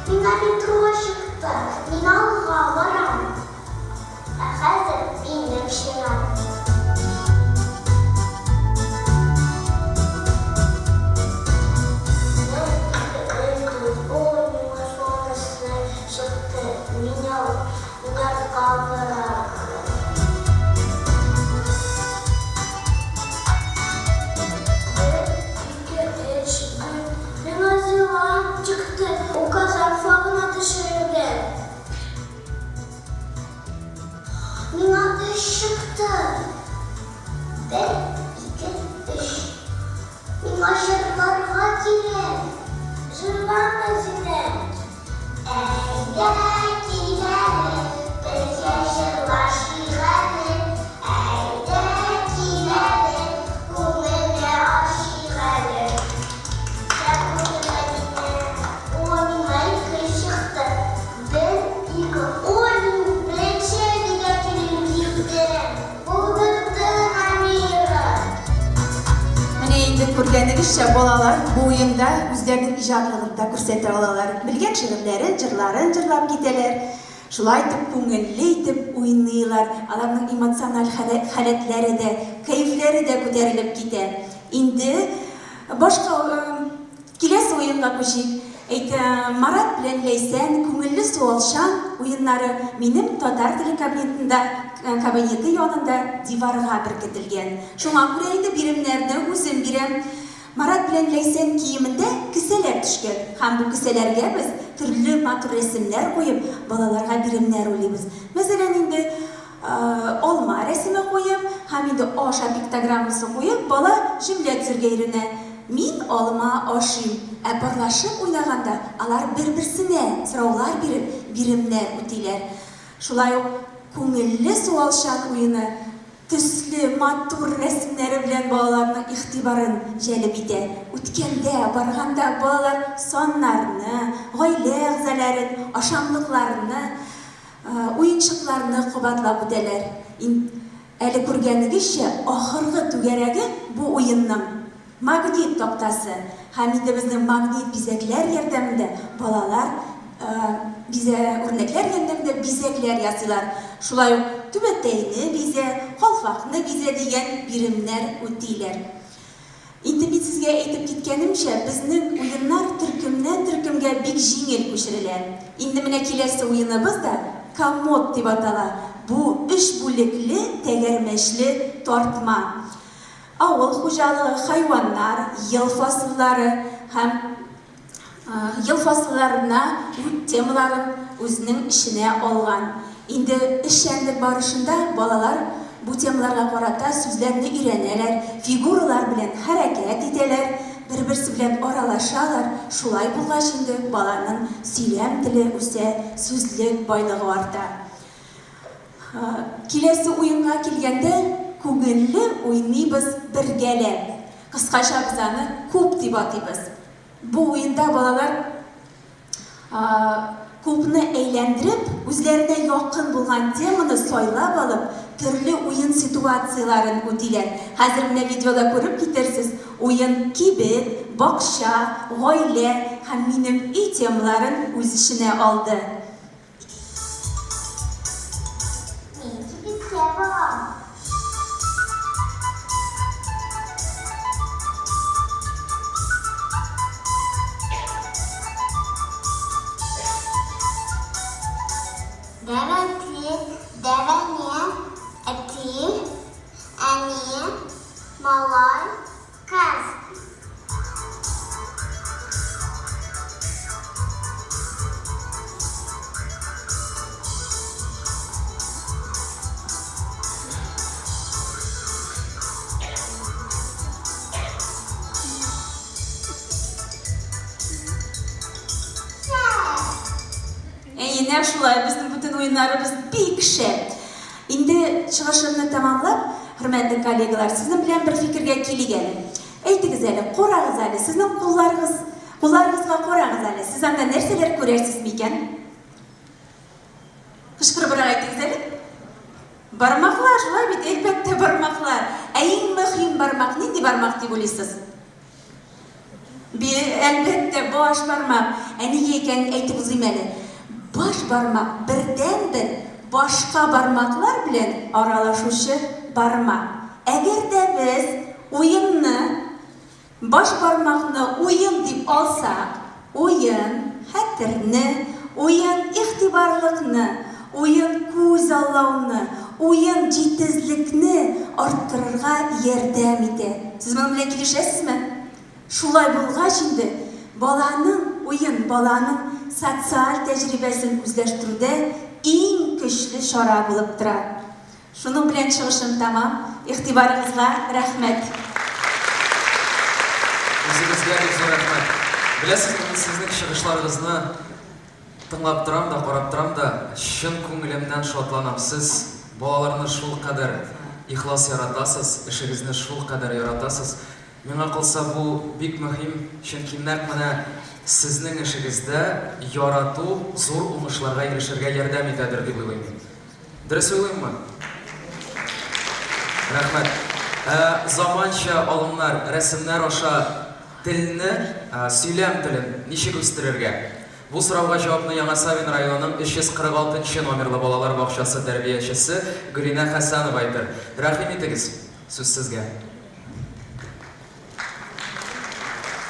Миңа метро чыкты. Мин алга барам. Ә хәзер минем чират. Бер, ике, өч, дүрт. Ой, миңа сонысы чыкты. Мин артка барам. Бер, ике, өч, дүрт. Миңа елан чыкты. Ул Казан флагына төшерелгән. Миңа өч чыкты. Бер, ике, өч. Миңа җырларга кирәк. Җырла, Мәдинә. Әйдә, кил әле, бергә җырлашыйк әле. Әйдә, кил әле, күңелне ачыйк әле. Шәп булды, Мәдинә. О, миңа ике чыкты. Бер, ике. Ой, мин беренче әбигә килеп җиттем. Булды. Күргәнегезчә, балалар бу уенда үзләренең иҗатлыгын да күрсәтә алалар. Белгән шигырьләрен, җырларын җырлап китәләр. Шулай итеп, күңелле итеп уйныйлар. Аларның эмоциональ халәтләре дә, кәефләре дә күтәрелеп китә. Инде башка киләсе уенга күчик. Әйтә, Марат белән Ләйсән күңелле суалчан уеннары минем татар теле кабинетында, кабинеты янында диварга беркетелгән. Шуңа күрә инде биремнәрне үзем бирәм. Марат белән Ләйсән киемендә кесәләр төшкән һәм бу кесәләргә без төрле матур рәсемнәр куеп, балаларга биремнәр уйлыйбыз. Мәсәлән, инде алма рәсеме куеп һәм инде аша пиктограммасы куеп, бала җөмлә төзергә өйрәнә, Мин алма ашыйм. Ә парлашып уйнаганда алар бер-берсенә сораулар биреп, биремнәр үтиләр. Шулай ук Күңелле суалчан уены төсле, матур рәсемнәре белән балаларның игътибарын җәлеп итә. Үткәндә, барганда балалар саннарны, гаилә әгъзаларын, ашамлыкларны, Уенчыкларны кабатлап үтәләр. Әле күргәнегезчә, ахыргы түгәрәге бу уенның, магнит тактасы. Һәм инде безнең магнит бизәкләр ярдәмендә балалар бизә үрнәкләр ярдәмендә бизәкләр ясыйлар. Шулай ук түбәтәйне бизә, калфакны бизә дигән биремнәр үтиләр. Инде мин сезгә әйтеп киткәнемчә, безнең уеннар төркемнән төркемгә бик җиңел күчерелә. Инде менә киләсе уеныбыз да Комод дип атала. Бу өч бүлекле тәгәрмәчле тартма. Авыл хуҗалыгы, хайваннар, ел фасыллары һәм ел фасылларына темаларын үзенең эченә алган. Инде эшчәнлек барышында балалар бу темаларга карата сүзләрне өйрәнәләр, фигуралар белән хәрәкәт итәләр, бер-берсе белән аралашалар, шулай булгач инде баланың сөйләм теле үсә, сүзлек байлыгы арта. Киләсе уенга килгәндә, күңелле уйныйбыз бергәләп. Кыскача без аны куб дип атыйбыз. Бу уенда балалар кубны әйләндереп, үзләренә якын булган теманы сайлап алып, төрле уен ситуацияләрен үтиләр. Хәзер менә видеода күреп китерсез, уен кибет, бакча, гаилә һәм минем өй темаларын үз эченә алды. Мин кибеткә барам. Дәвәти, дәвәне, әти, әни, малай, Кыз. Әйе, нәкъ шулай, безнең бөтен уеннарыбыз бик шәп. Инде чыгышымны тәмамлап, хөрмәтле коллегалар, сезнең белән бер фикергә килик әле. Әйтегез әле, карагыз әле, сезнең кулларыгыз, кулларыгызга карагыз әле, сез анда нәрсәләр күрәсез микән? Кычкырыбрак әйтегез әле. Бармаклар, шулай бит, әлбәттә, бармаклар. Ә иң мөһим бармак нинди бармак дип уйлыйсыз? Би, әлбәттә, баш бармак. Ә нигә икәнен әйтеп узыйм әле. Баш бармак бердәнбер башка бармаклар белән аралашучы бармак. Әгәр дә без уенны, баш бармакны уен дип алсак, уен, хәтерне, уен, игътибарлыкны, уен, күзаллауны, уен, җитезлекне арттырырга ярдәм итә. Сез моның белән килешәсезме? Шулай булгач инде, баланың уен баланың социаль тәҗрибәсен үзләштерүдә иң көчле чара булып тора. Шуның белән чыгышым тәмам. Игътибарыгызга рәхмәт. Үзегезгә бик зур рәхмәт. Беләсезме, мин сезнең чыгышларыгызны тыңлап торам да, карап торам да, чын күңелемнән шатланам. Сез балаларны шулкадәр ихлас яратасыз, эшегезне шулкадәр яратасыз. Миңа калса, бу бик мөһим, чөнки нәкъ менә сезнең эшегездә ярату зур уңышларга ирешергә ярдәм итәдер дип уйлыйм мин. Дөрес уйлыйммы? Рәхмәт. Ә заманча алымнар, рәсемнәр аша. Телне, сөйләм телен ничек үстерергә? Бу сорауга җавапны Яңа Савин районының 346 нчы номерлы балалар бакчасы тәрбиячесе Гөлинә Хәсәнова әйтер. Рәхим итегез, сүз сезгә.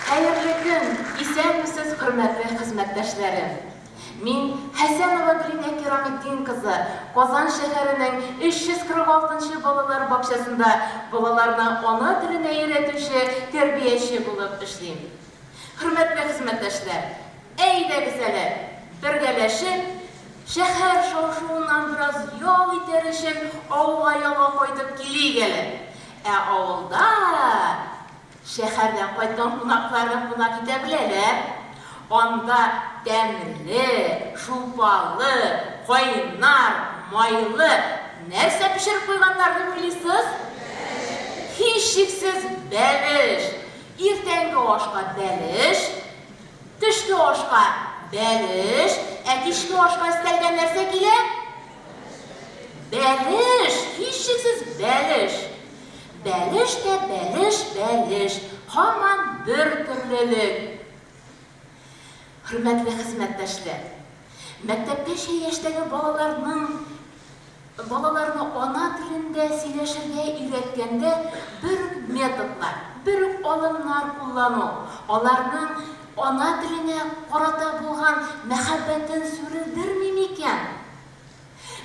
Хәерле көн! Исәнмесез, хөрмәтле хезмәттәшләрем! Мин, Хәсәнова Гөлинә Кираметдин кызы, Казан шәһәренең 346 нчы балалар бакчасында балаларны ана теленә өйрәтүче тәрбияче булып эшлим. Хөрмәтле хезмәттәшләр, әйдәгез әле, бергәләшеп, шәһәр шау-шуыннан бераз ял итәр өчен авылга ялга кайтып килик әле. Ә авылда шәһәрдән кайткан кунакларны кунак итә беләләр. Анда тәмле, шулпалы, кайнар, майлы нәрсә пешереп куйганнар дип уйлыйсыз? Һичшиксез, бәлеш! Иртәнге ашка бәлеш, төшке ашка бәлеш, ә кичке ашка өстәлгә нәрсә килә? Бәлеш, һичшиксез бәлеш. Бәлеш тә бәлеш, бәлеш, һаман бер төрлелек. Хөрмәтле хезмәттәшләр, мәктәпкәчә яшьтәге балаларның Балаларны ана телендә сөйләшергә өйрәткәндә бер үк методлар, бер үк алымнар куллану, аларның ана теленә карата булган мәхәббәтен сүрелдерми микән?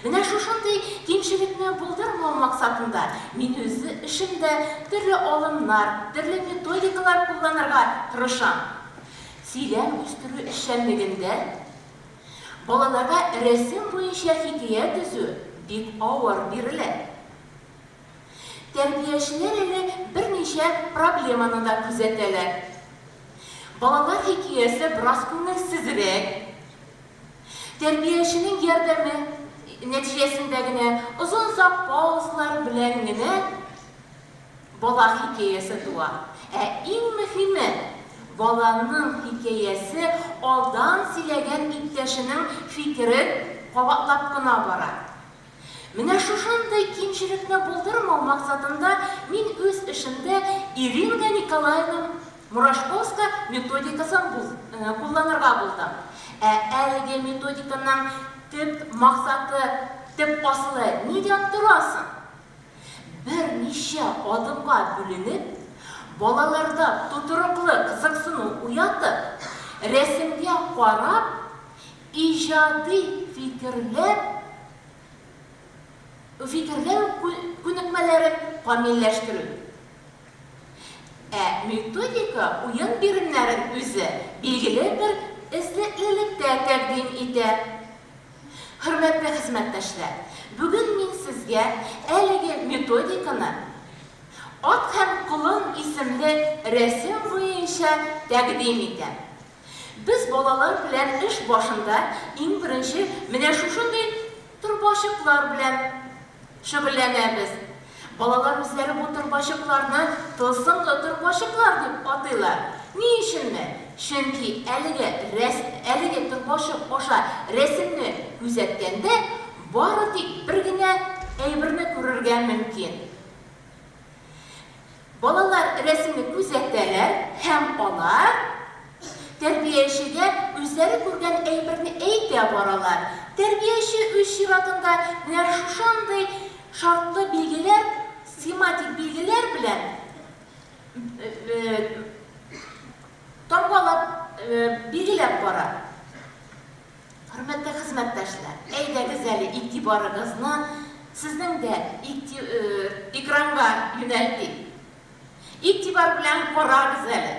Менә шушындый кимчелекне булдырмау максатында мин үз эшемдә төрле алымнар, төрле методикалар кулланырга тырышам. Сөйләм үстерү эшчәнлегендә Балаларга рәсем буенча хикәя төзү бик авыр бирелә. Тәрбиячеләр әле берничә проблеманы да күзәтәләр. Балалар хикәясе бераз күңелсезрәк. Тәрбияченең ярдәме нәтиҗәсендә генә озын-озак паузалар белән генә Бала хикәясе туа. Ә иң мөһиме, баланың хикәясе алдан сөйләгән иптәшенең фикерен кабатлап кына бара. Менә шушындый кимчелекне булдырмау максатында мин үз эшемдә Иринга Николаевна Мурашковска методикасын кулланырга булдым. Ә әлеге методиканың төп максаты, төп асылы нидән тора соң? Берничә адымга бүленеп, балаларда тотрыклы кызыксыну уятып, рәсемгә карап, иҗади фикерләп, фикерләү күнекмәләрен камилләштерү. Ә методика уен биремнәрен үзе билгеле бер эзлеклелектә тәкъдим итә. Хөрмәтле хезмәттәшләр, бүген мин сезгә әлеге методиканы Ат һәм колын исемле рәсем буенча тәкъдим итәм. Без балалар белән эш башында иң беренче менә шушындый торбачыклар белән шөгыльләнәбез. Балалар үзләре бу торбачыкларны тылсымлы торбачыклар дип атыйлар. Ни өченме? Чөнки әлеге рәс әлеге торбачык аша рәсемне күзәткәндә, бары тик бер генә әйберне күрергә мөмкин. Балалар рәсемне күзәтәләр һәм алар тәрбиячегә үзләре күргән әйберне әйтә баралар. Тәрбияче үз чиратында менә шушындый шартлы билгеләр, схематик билгеләр белән тамгалап, билгеләп бара. Хөрмәтле хезмәттәшләр, әйдәгез әле игътибарыгызны сезнең дә экранга юнәлтик. Игътибар белән карагыз әле.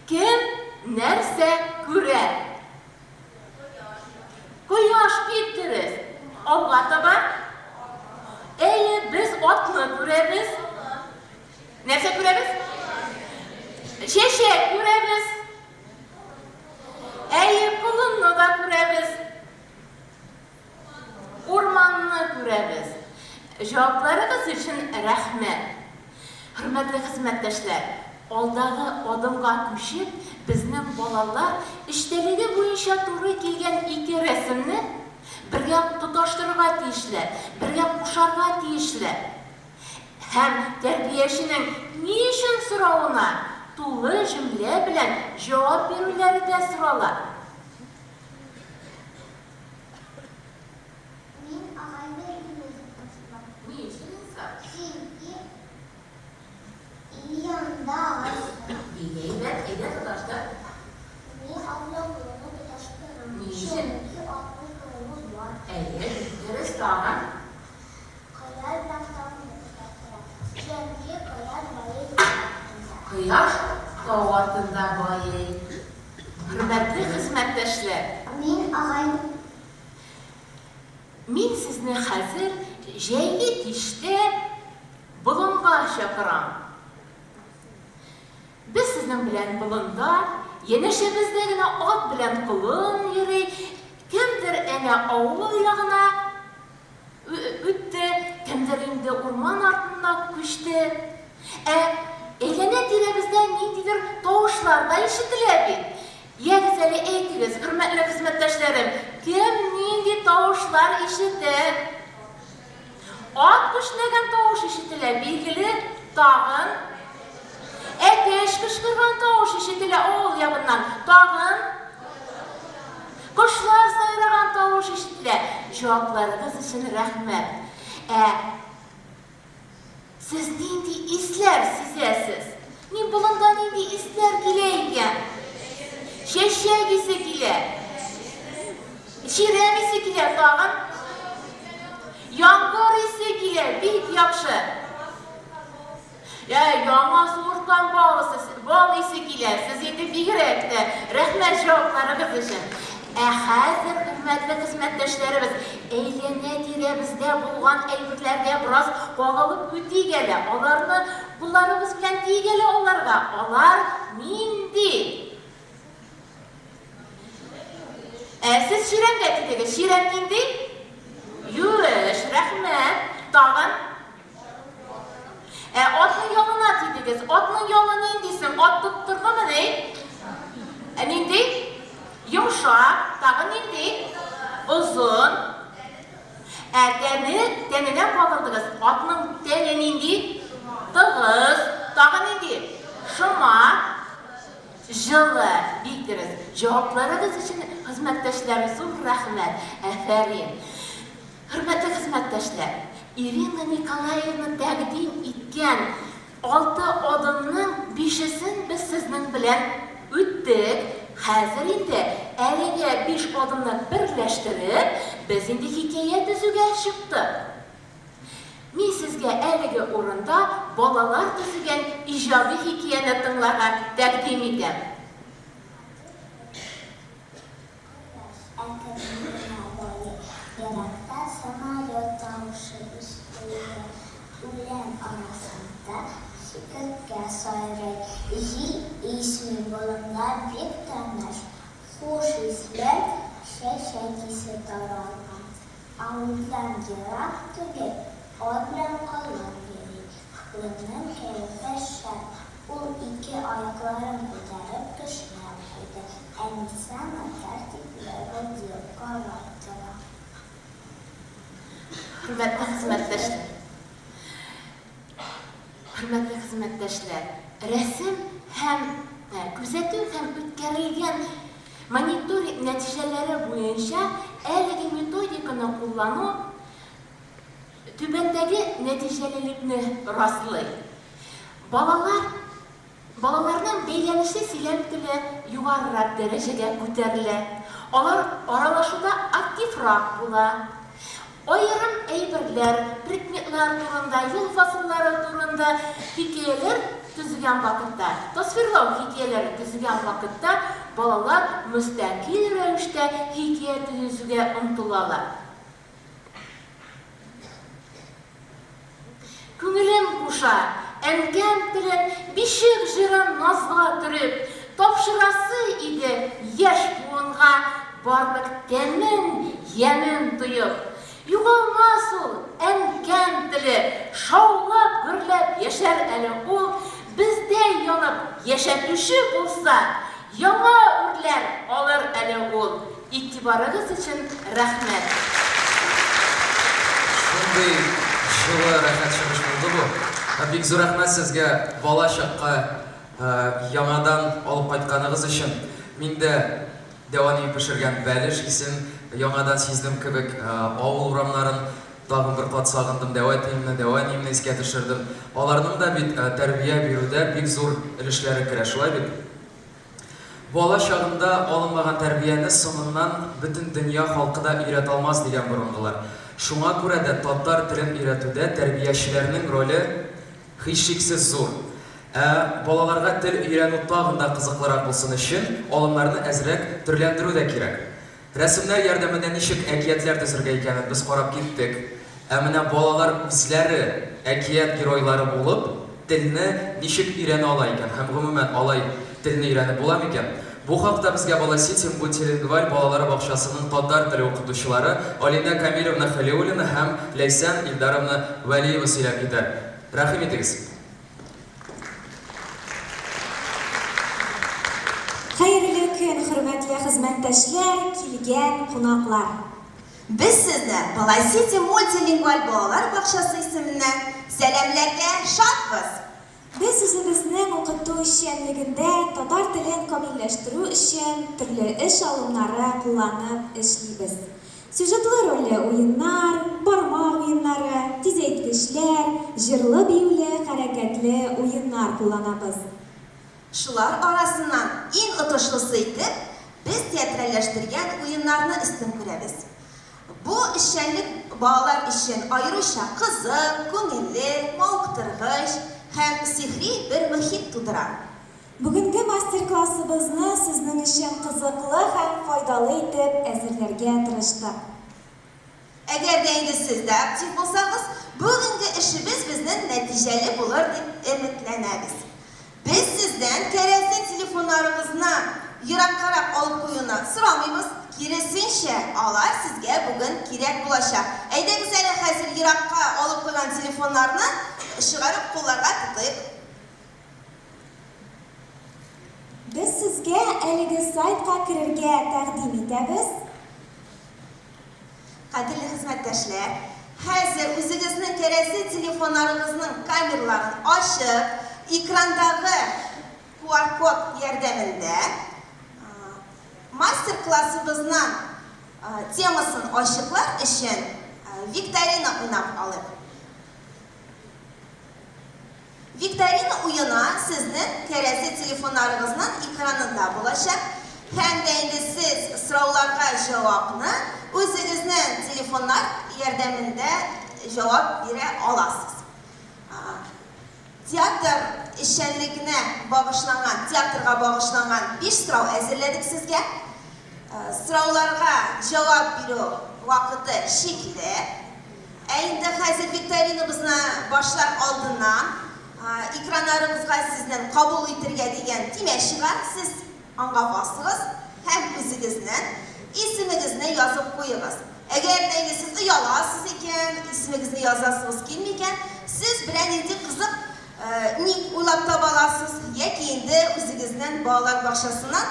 Кем нәрсә күрә? Кояш, бик дөрес. Алга таба. Әйе, без атны күрәбез. Нәрсә күрәбез? Чәчәк күрәбез. Әйе, колынны да күрәбез. Урманны күрәбез. Җавапларыгыз өчен рәхмәт. Хөрмәтле хезмәттәшләр, алдагы адымга күчеп, безнең балалар эчтәлеге буенча туры килгән ике рәсемне бергә тоташтырырга тиешләр, бергә кушарга тиешләр. Һәм тәрбияченең ни өчен соравына. тулы җөмлә белән җавап бирүләре дә сорала. Мин агайны өйне тоташтырам. Ни өчен, Инсаф? Чөнки өй янында агач бар. Бик әйбәт, әйдә тоташтыр. Мин ат белән колынны тоташтырам. Ни өчен? Чөнки атның колыны бар. Әйе, бик дөрес, тагын. Кояш белән таңны тоташтырам. Чөнки кояш байый тау артында. Кояш тау артында байый. Хөрмәтле хезмәттәшләр! Мин агайны. Мин сезне хәзер җәйге кичтә болынга чакырам. Без сезнең белән болында, янәшәбездә генә ат белән колын йөри, кемдер әнә авыл ягына үтте, кемдер инде урман артына күчте. Ә әйләнә-тирәбездә ниндидер тавышлар да ишетелә бит. Ягез әле, әйтегез, хөрмәтле хезмәттәшләрем, кем нинди тавышлар ишетә? Ат кешнәгән тавыш ишетелә, билгеле, тагын. Әтәч кычкырган тавыш ишетелә авыл ягыннан, тагын. Кошлар сайраган тавыш ишетелә. Җавапларыгыз өчен рәхмәт. Ә Сез нинди исләр сизәсез? Ни болында нинди исләр килә икән? Чәчәк исе килә. Чирәм исе килә тагын. Яңгыр исе килә, бик яхшы. Ә, яңа суырткан бал исе, бал исе килә. Сез инде бигрәк тә. Рәхмәт җавапларыгыз өчен. Ә хәзер, хөрмәтле хезмәттәшләребез, әйләнә-тирәбездә булган әйберләргә бераз кагылып үтик әле. Аларны кулларыбыз белән тиик әле аларга. Алар нинди? Ә сез чирәмгә тидегез. Чирәм нинди? Юеш, рәхмәт. Тагын? Ә атның ялына тидегез. Атның ялы нинди соң? Ат тоттырдымыни? Ә нинди? Йомшак. Тагын нинди? Озын. Ә тәне, тәненә кагылдыгыз. Атның тәне нинди? Тыгыз. Тагын нинди? Шома. Җылы. Бик дөрес. Җавапларыгыз өчен, хезмәттәшләр, зур рәхмәт. Афәрин. Хөрмәтле хезмәттәшләр, Ирина Николаевна тәкъдим иткән алты адымның бишесен без сезнең белән үттек. Хәзер инде әлеге биш адымны берләштереп, без инде хикәя төзүгә чыктык. Мин сезгә әлеге урында балалар төзегән иҗади хикәяне тыңларга тәкъдим итәм. Кояш әкрен генә байый. Еракта самолет тавышы ишетелде. Үлән арасында чикерткә сайрый. Җил исми, болында бик тыныч. Хуш исле чәчәк исе таралган. Авылдан ерак түгел ат белән колын йөри. Колынның кәефе шәп. Ул ике аякларын күтәреп кешнәп куйды. Әнисе аңа тәртипле бул диеп карап тора. Хөрмәтле хезмәттәшләр! Хөрмәтле хезмәттәшләр! Рәсем һәм күзәтү һәм үткәрелгән мониторинг нәтиҗәләре буенча әлеге методиканы куллану түбәндәге нәтиҗәлелекне раслый. Балалар Балаларның бәйләнешле сөйләм теле югарырак дәрәҗәгә күтәрелә, алар аралашуда активрак була. Аерым әйберләр, предметлар турында, ел фасыллары турында хикәяләр төзегән вакытта, тасвирлау хикәяләре төзегән вакытта балалар мөстәкыйль рәвештә хикәя төзүгә омтылалар. Күңелем куша, әнкәм телен бишек җырын назга төреп, тапшырасы иде яшь буынга барлык тәмен, ямен тоеп. Югалмас ул, әнкәм теле, шаулап-гөрләп яшәр әле ул, бездәй янып яшәтүче булса, Яңа үрләр алыр әле ул. Игътибарыгыз өчен рәхмәт. Шундый җылы, рәхәт чыгыш булды бу. Һәм бик зур рәхмәт сезгә бала чакка. яңадан алып кайтканыгыз өчен. Мин дә дәү әнием пешергән бәлеш исен яңадан сиздем кебек, авыл урамнарын тагын бер кат сагындым, дәү әтиемне, дәү әниемне искә төшердем. Аларның да бит тәрбия бирүдә бик зур өлешләре керә, шулай бит? Бала чагында алынмаган тәрбияне соңыннан бөтен дөнья халкы да өйрәтә алмас, дигән борынгылар. Шуңа күрә дә татар телен өйрәтүдә тәрбиячеләрнең роле һичшиксез зур. Ә балаларга тел өйрәнү тагын да кызыклырак булсын өчен, алымнарны әзрәк төрләндерү дә кирәк. Рәсемнәр ярдәмендә ничек әкиятләр төзергә икәнен без карап киттек. Ә менә балалар үзләре әкият геройлары булып, телне ничек өйрәнә ала икән һәм гомумән алай телне өйрәнеп була микән? Бу хакта безгә Бала-Сити мультилингваль балалар бакчасының татар теле укытучылары Алинә Камилевна Хәлиуллина һәм Ләйсән Илдаровна Вәлиева сөйләп китәр. Рәхим итегез! Хәерле көн, хөрмәтле хезмәттәшләр, килгән кунаклар! Без сезне Бала-Сити мультилингваль балалар бакчасы исеменнән сәламләргә шатбыз! Без үзебезнең укыту эшчәнлегендә татар телен камилләштерү өчен төрле эш алымнары кулланып эшлибез. Сюжетлы-рольле уеннар, бармак уеннары, тизәйткечләр, җырлы-биюле хәрәкәтле уеннар кулланабыз. Шулар арасыннан иң отышлысы итеп без театральләштергән уеннарны өстен күрәбез. Бу эшчәнлек балалар өчен аеруча кызык, күңелле, мавыктыргыч һәм сихри бер мохит тудыра. Бүгенге мастер-классыбызны сезнең өчен кызыклы һәм файдалы итеп әзерләргә тырыштык. Әгәр дә инде сез дә актив булсагыз, бүгенге эшебез безнең нәтиҗәле булыр дип өметләнәбез. Без сездән кәрәзле телефоннарыгызны ераккарак алып куюны сорамыйбыз, киресенчә, алар сезгә бүген кирәк булачак. Әйдәгез әле хәзер еракка алып куйган телефоннарны чыгарып кулларга тотыйк. Без сезгә әлеге сайтка керергә тәкъдим итәбез. Кадерле хезмәттәшләр, хәзер үзегезнең кәрәзле телефоннарыгызның камераларын ачып, экрандагы QR-код ярдәмендә мастер-классыбызның темасын ачыклар өчен викторина уйнап алыйк. Викторина уены сезнең кәрәзле телефоннарыгызның экранында булачак һәм дә инде сез сорауларга җавапны үзегезнең телефоннар ярдәмендә җавап бирә аласыз. Театр эшчәнлегенә багышланган, театрга багышланган биш сорау әзерләдек сезгә. Сорауларга җавап бирү вакыты чикле. Ә инде хәзер викторинабызны башлар алдыннан экраннарыгызга сезнең кабул итергә дигән төймә чыга, сез аңга басыгыз һәм үзегезнең исемегезне язып куегыз. Әгәр дә инде сез ояласыз икән, исемегезне язасыгыз килми икән, сез берәр нинди кызык ник уйлап таба аласыз яки инде үзегезнең балалар бакчасының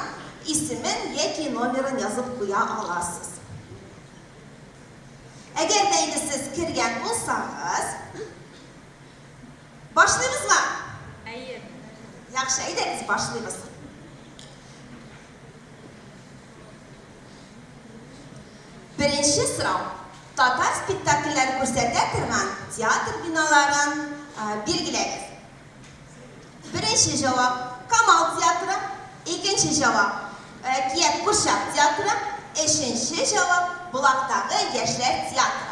исемен яки номерын язып куя аласыз. Әгәр дә инде сез кергән булсагыз, башлыйбызмы? Әйе. Яхшы, әйдәгез башлыйбыз. Беренче сорау. Татар спектакльләре күрсәтә торган театр биналарын билгеләгез. Беренче җавап, Камал театры, икенче җавап, Әкият курчак театры, өченче җавап, Болактагы яшьләр театры.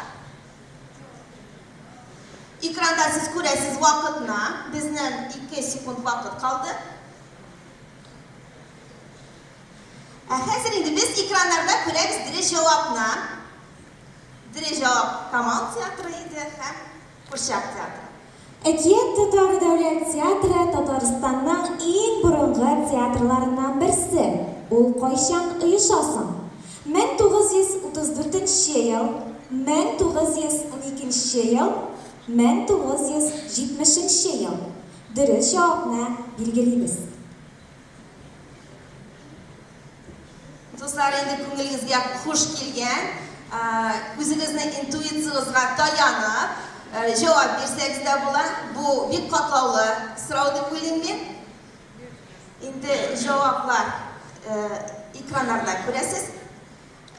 Экранда сез күрәсез вакытны, безнең 2 секунд вакыт калды. Ә хәзер инде без экраннарда күрәбез дөрес җавапны. Дөрес җавап Камал театры иде һәм Курчак театры. Әкият татар дәүләт театры Татарстанның иң борынгы театрларыннан берсе. Ул кайчан оеша соң? 1934 нче ел, 1912 нче ел, 1970 нче ел. Дөрес җавапны билгелибез. Дуслар, инде күңелегезгә хуш килгән, үзегезнең интуициягезгә таянып, җавап бирсәгез дә була. Бу бик катлаулы сорау дип уйлыйм мин. Инде җаваплар экраннарда күрәсез.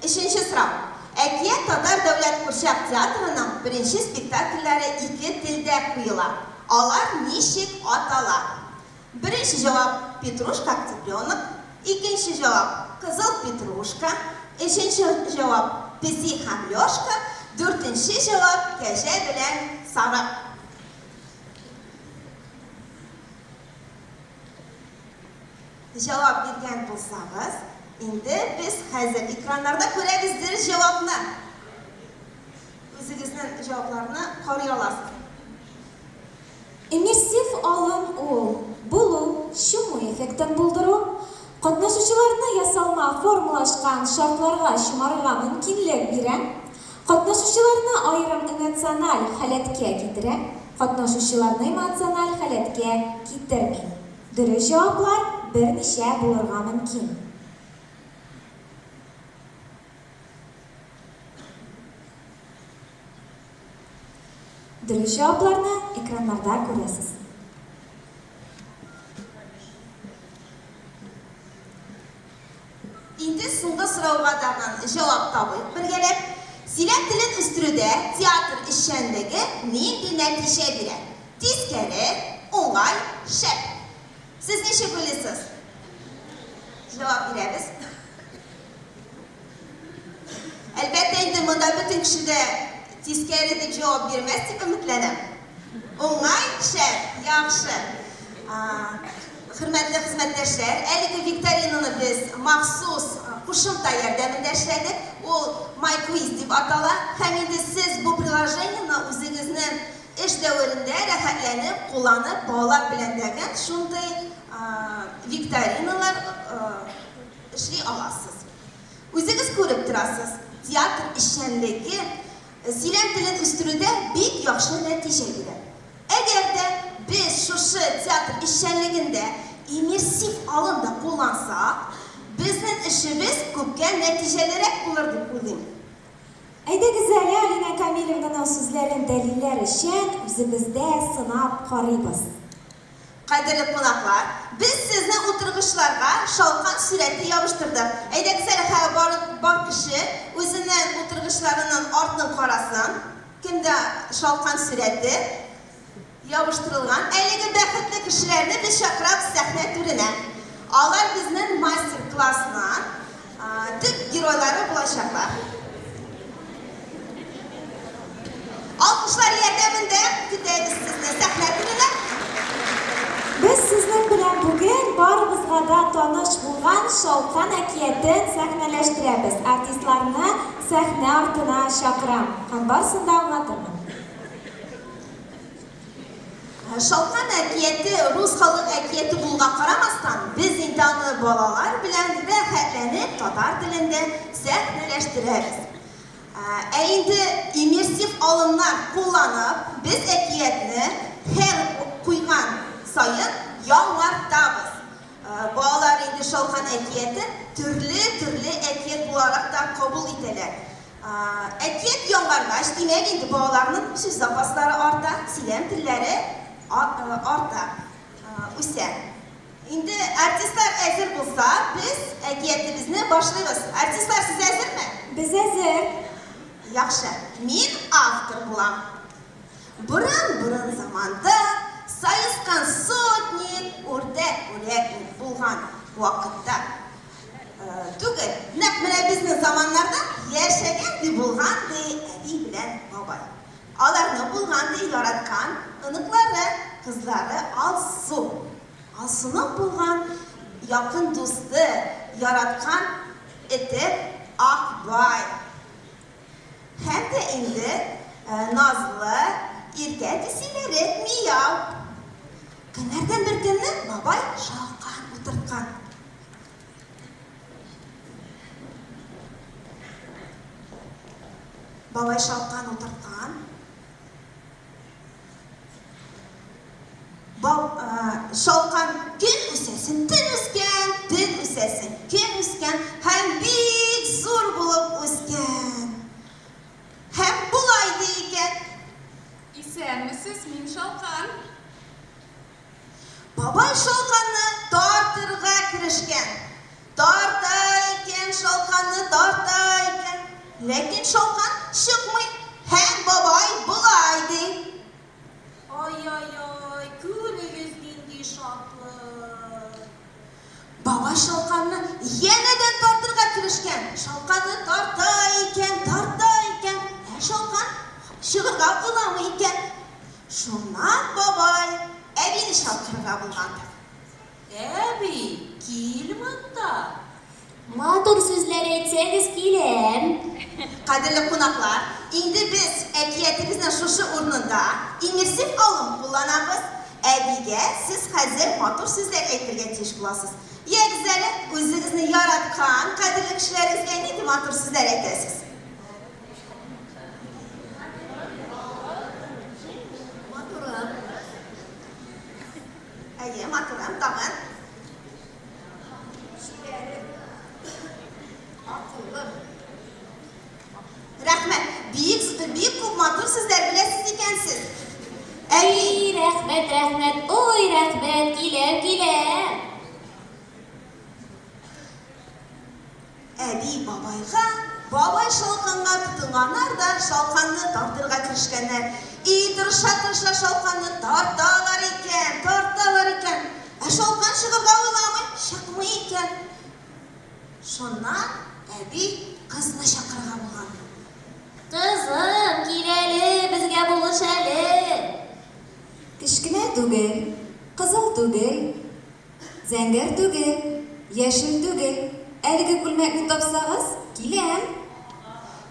Өченче сорау. Әкият татар дәүләт курчак театрының беренче спектакльләре ике телдә куела. Алар ничек атала? Беренче җавап, Петрушка октябренок, икенче җавап, Кызыл Петрушка, өченче җавап, Песи һәм Лешка, дүртенче җавап, Кәҗә белән сарык. Җавап биргән булсагыз, инде без хәзер экраннарда күрәбез дөрес җавапны. Үзегезнең җавапларны карый аласыз. Иммерсив алым ул, булу, чуму эффектын булдыру, катнашучыларны ясалма формалашкан шартларга чумарга мөмкинлек бирә, катнашучыларны аерым эмоциональ халәткә китерә, катнашучыларны эмоциональ халәткә китерми. Дөрес җаваплар берничә булырга мөмкин. Дөрес җавапларны экраннарда күрәсез. Инде соңгы сорауга тагын җавап табыйк бергәләп. Сөйләм телен үстерүдә театр эшчәнлеге нинди нәтиҗә бирә? Тискәре, уңай, шәп. Сез ничек уйлыйсыз? Җавап бирәбез. Әлбәттә инде монда бөтен кеше дә тискәре дип җавап бирмәс дип өметләнәм. Уңай, шәп, яхшы. Хөрмәтле хезмәттәшләр, әлеге викторинаны без махсус кушымта ярдәмендә эшләдек. Ул MyQuiz дип атала. Һәм инде сез бу приложениене үзегезнең эш дәверендә рәхәтләнеп кулланып, балалар белән дәген шундый викториналар эшли аласыз. Үзегез күреп торасыз, театр эшчәнлеге сөйләм телен үстерүдә бик яхшы нәтиҗә бирә. Әгәр дә без шушы театр эшчәнлегендә иммерсив алым да куллансак, безнең эшебез күпкә нәтиҗәлерәк булыр дип уйлыйм. Әйдәгез әле Алинә Камилевнаның сүзләрен дәлилләр өчен үзебездә сынап карыйбыз. Кадерле кунаклар, без сезне утыргычларга шалкан сурәте ябыштырдык. Әйдәгез әле хәзер бар, бар кеше үзенең утыргычларының артын карасын. Кемдә шалкан сурәте ябыштырылган. Әлеге бәхетле кешеләрне без чакырабыз сәхнә түренә. Алар безнең мастер-классның төп геройлары булачаклар. Алкышлар ярдәмендә көтәбез сезне сәхнә түренә. Без сезнең белән бүген барыбызга да таныш булган Шалкан әкиятен сәхнәләштерәбез. Артистларны сәхнә артына чакырам һәм барысын да аңлатырмын. Шалкан әкияте рус халык әкияте булуга карамастан, без инде аны балалар белән рәхәтләнеп татар телендә сәхнәләштерәбез. Ә инде иммерсив алымнар кулланып, без әкиятне һәр куйган саен яңартабыз. Балалар инде Шалкан әкиятен төрле-төрле әкият буларак та кабул итәләр. Әкият яңаргач, димәк инде балаларның сүз запаслары арта, сөйләм телләре арта, үсә. Инде артистлар әзер булса, без әкиятебезне башлыйбыз. Артистлар, сез әзерме? Без әзер. Яхшы. Мин автор булам. Борын-борын заманда саескан сотник, үрдәк үрәтник булган вакытта түгел, нәкъ менә безнең заманнарда яшәгән ди булган ди әби белән бабай. Аларның булган ди яраткан оныклары, кызлары Алсу. Алсуның булган якын дусты, яраткан эте Акбай. Һәм дә инде назлы, иркә песиләре Мияу. Көннәрдән бер көнне бабай шалкан утырткан. Бабай шалкан утырткан. Шалкан көн үсәсен төн үскән, төн үсәсен көн үскән һәм бик зур булып үскән. Һәм болай ди икән. Исәнмесез, мин Шалкан. Бабай шалканны тартырга. Ләкин шалкан чыкмый. Һәм бабай болай ди. Ай-яй-яй, күрегез нинди шатлык! Бабай шалканны янәдән тартырга керешкән. Шалканны тарта икән, тарта икән, ә шалкан чыгырга уйламый икән. Шуннан бабай әбине чакырырга булган. Әби, кил монда! Матур сүзләр әйтсәгез, киләм. Кадерле кунаклар, инде без әкиятебезнең шушы урынында иммерсив алым кулланабыз. Әбигә сез хәзер матур сүзләр әйтергә тиеш буласыз. Ягез әле, үзегезне яраткан кадерле кешеләрегезгә нинди матур сүзләр әйтәсез? Матурым. Әйе, матурым, тагын. Чибәрем. Акыллым. Рәхмәт. Бик, бик күп матур сүзләр беләсез икәнсез. Әби. Эй, рәхмәт, рәхмәт, ой, рәхмәт, киләм, киләм. Әби бабайга, бабай шалканга тотынганнар да шалканны тартырга керешкәннәр. И тырыша-тырыша шалканны тарталар икән, тарталар икән. Ә шалкан чыгырга уйламый, чыкмый икән. Шуннан әби кызны чакырырга булган. Кызым, кил әле, безгә булыш әле. Кечкенә түгел, кызыл түгел, Зәңгәр түгел, яшел түгел. Әлеге күлмәкне тапсагыз, киләм.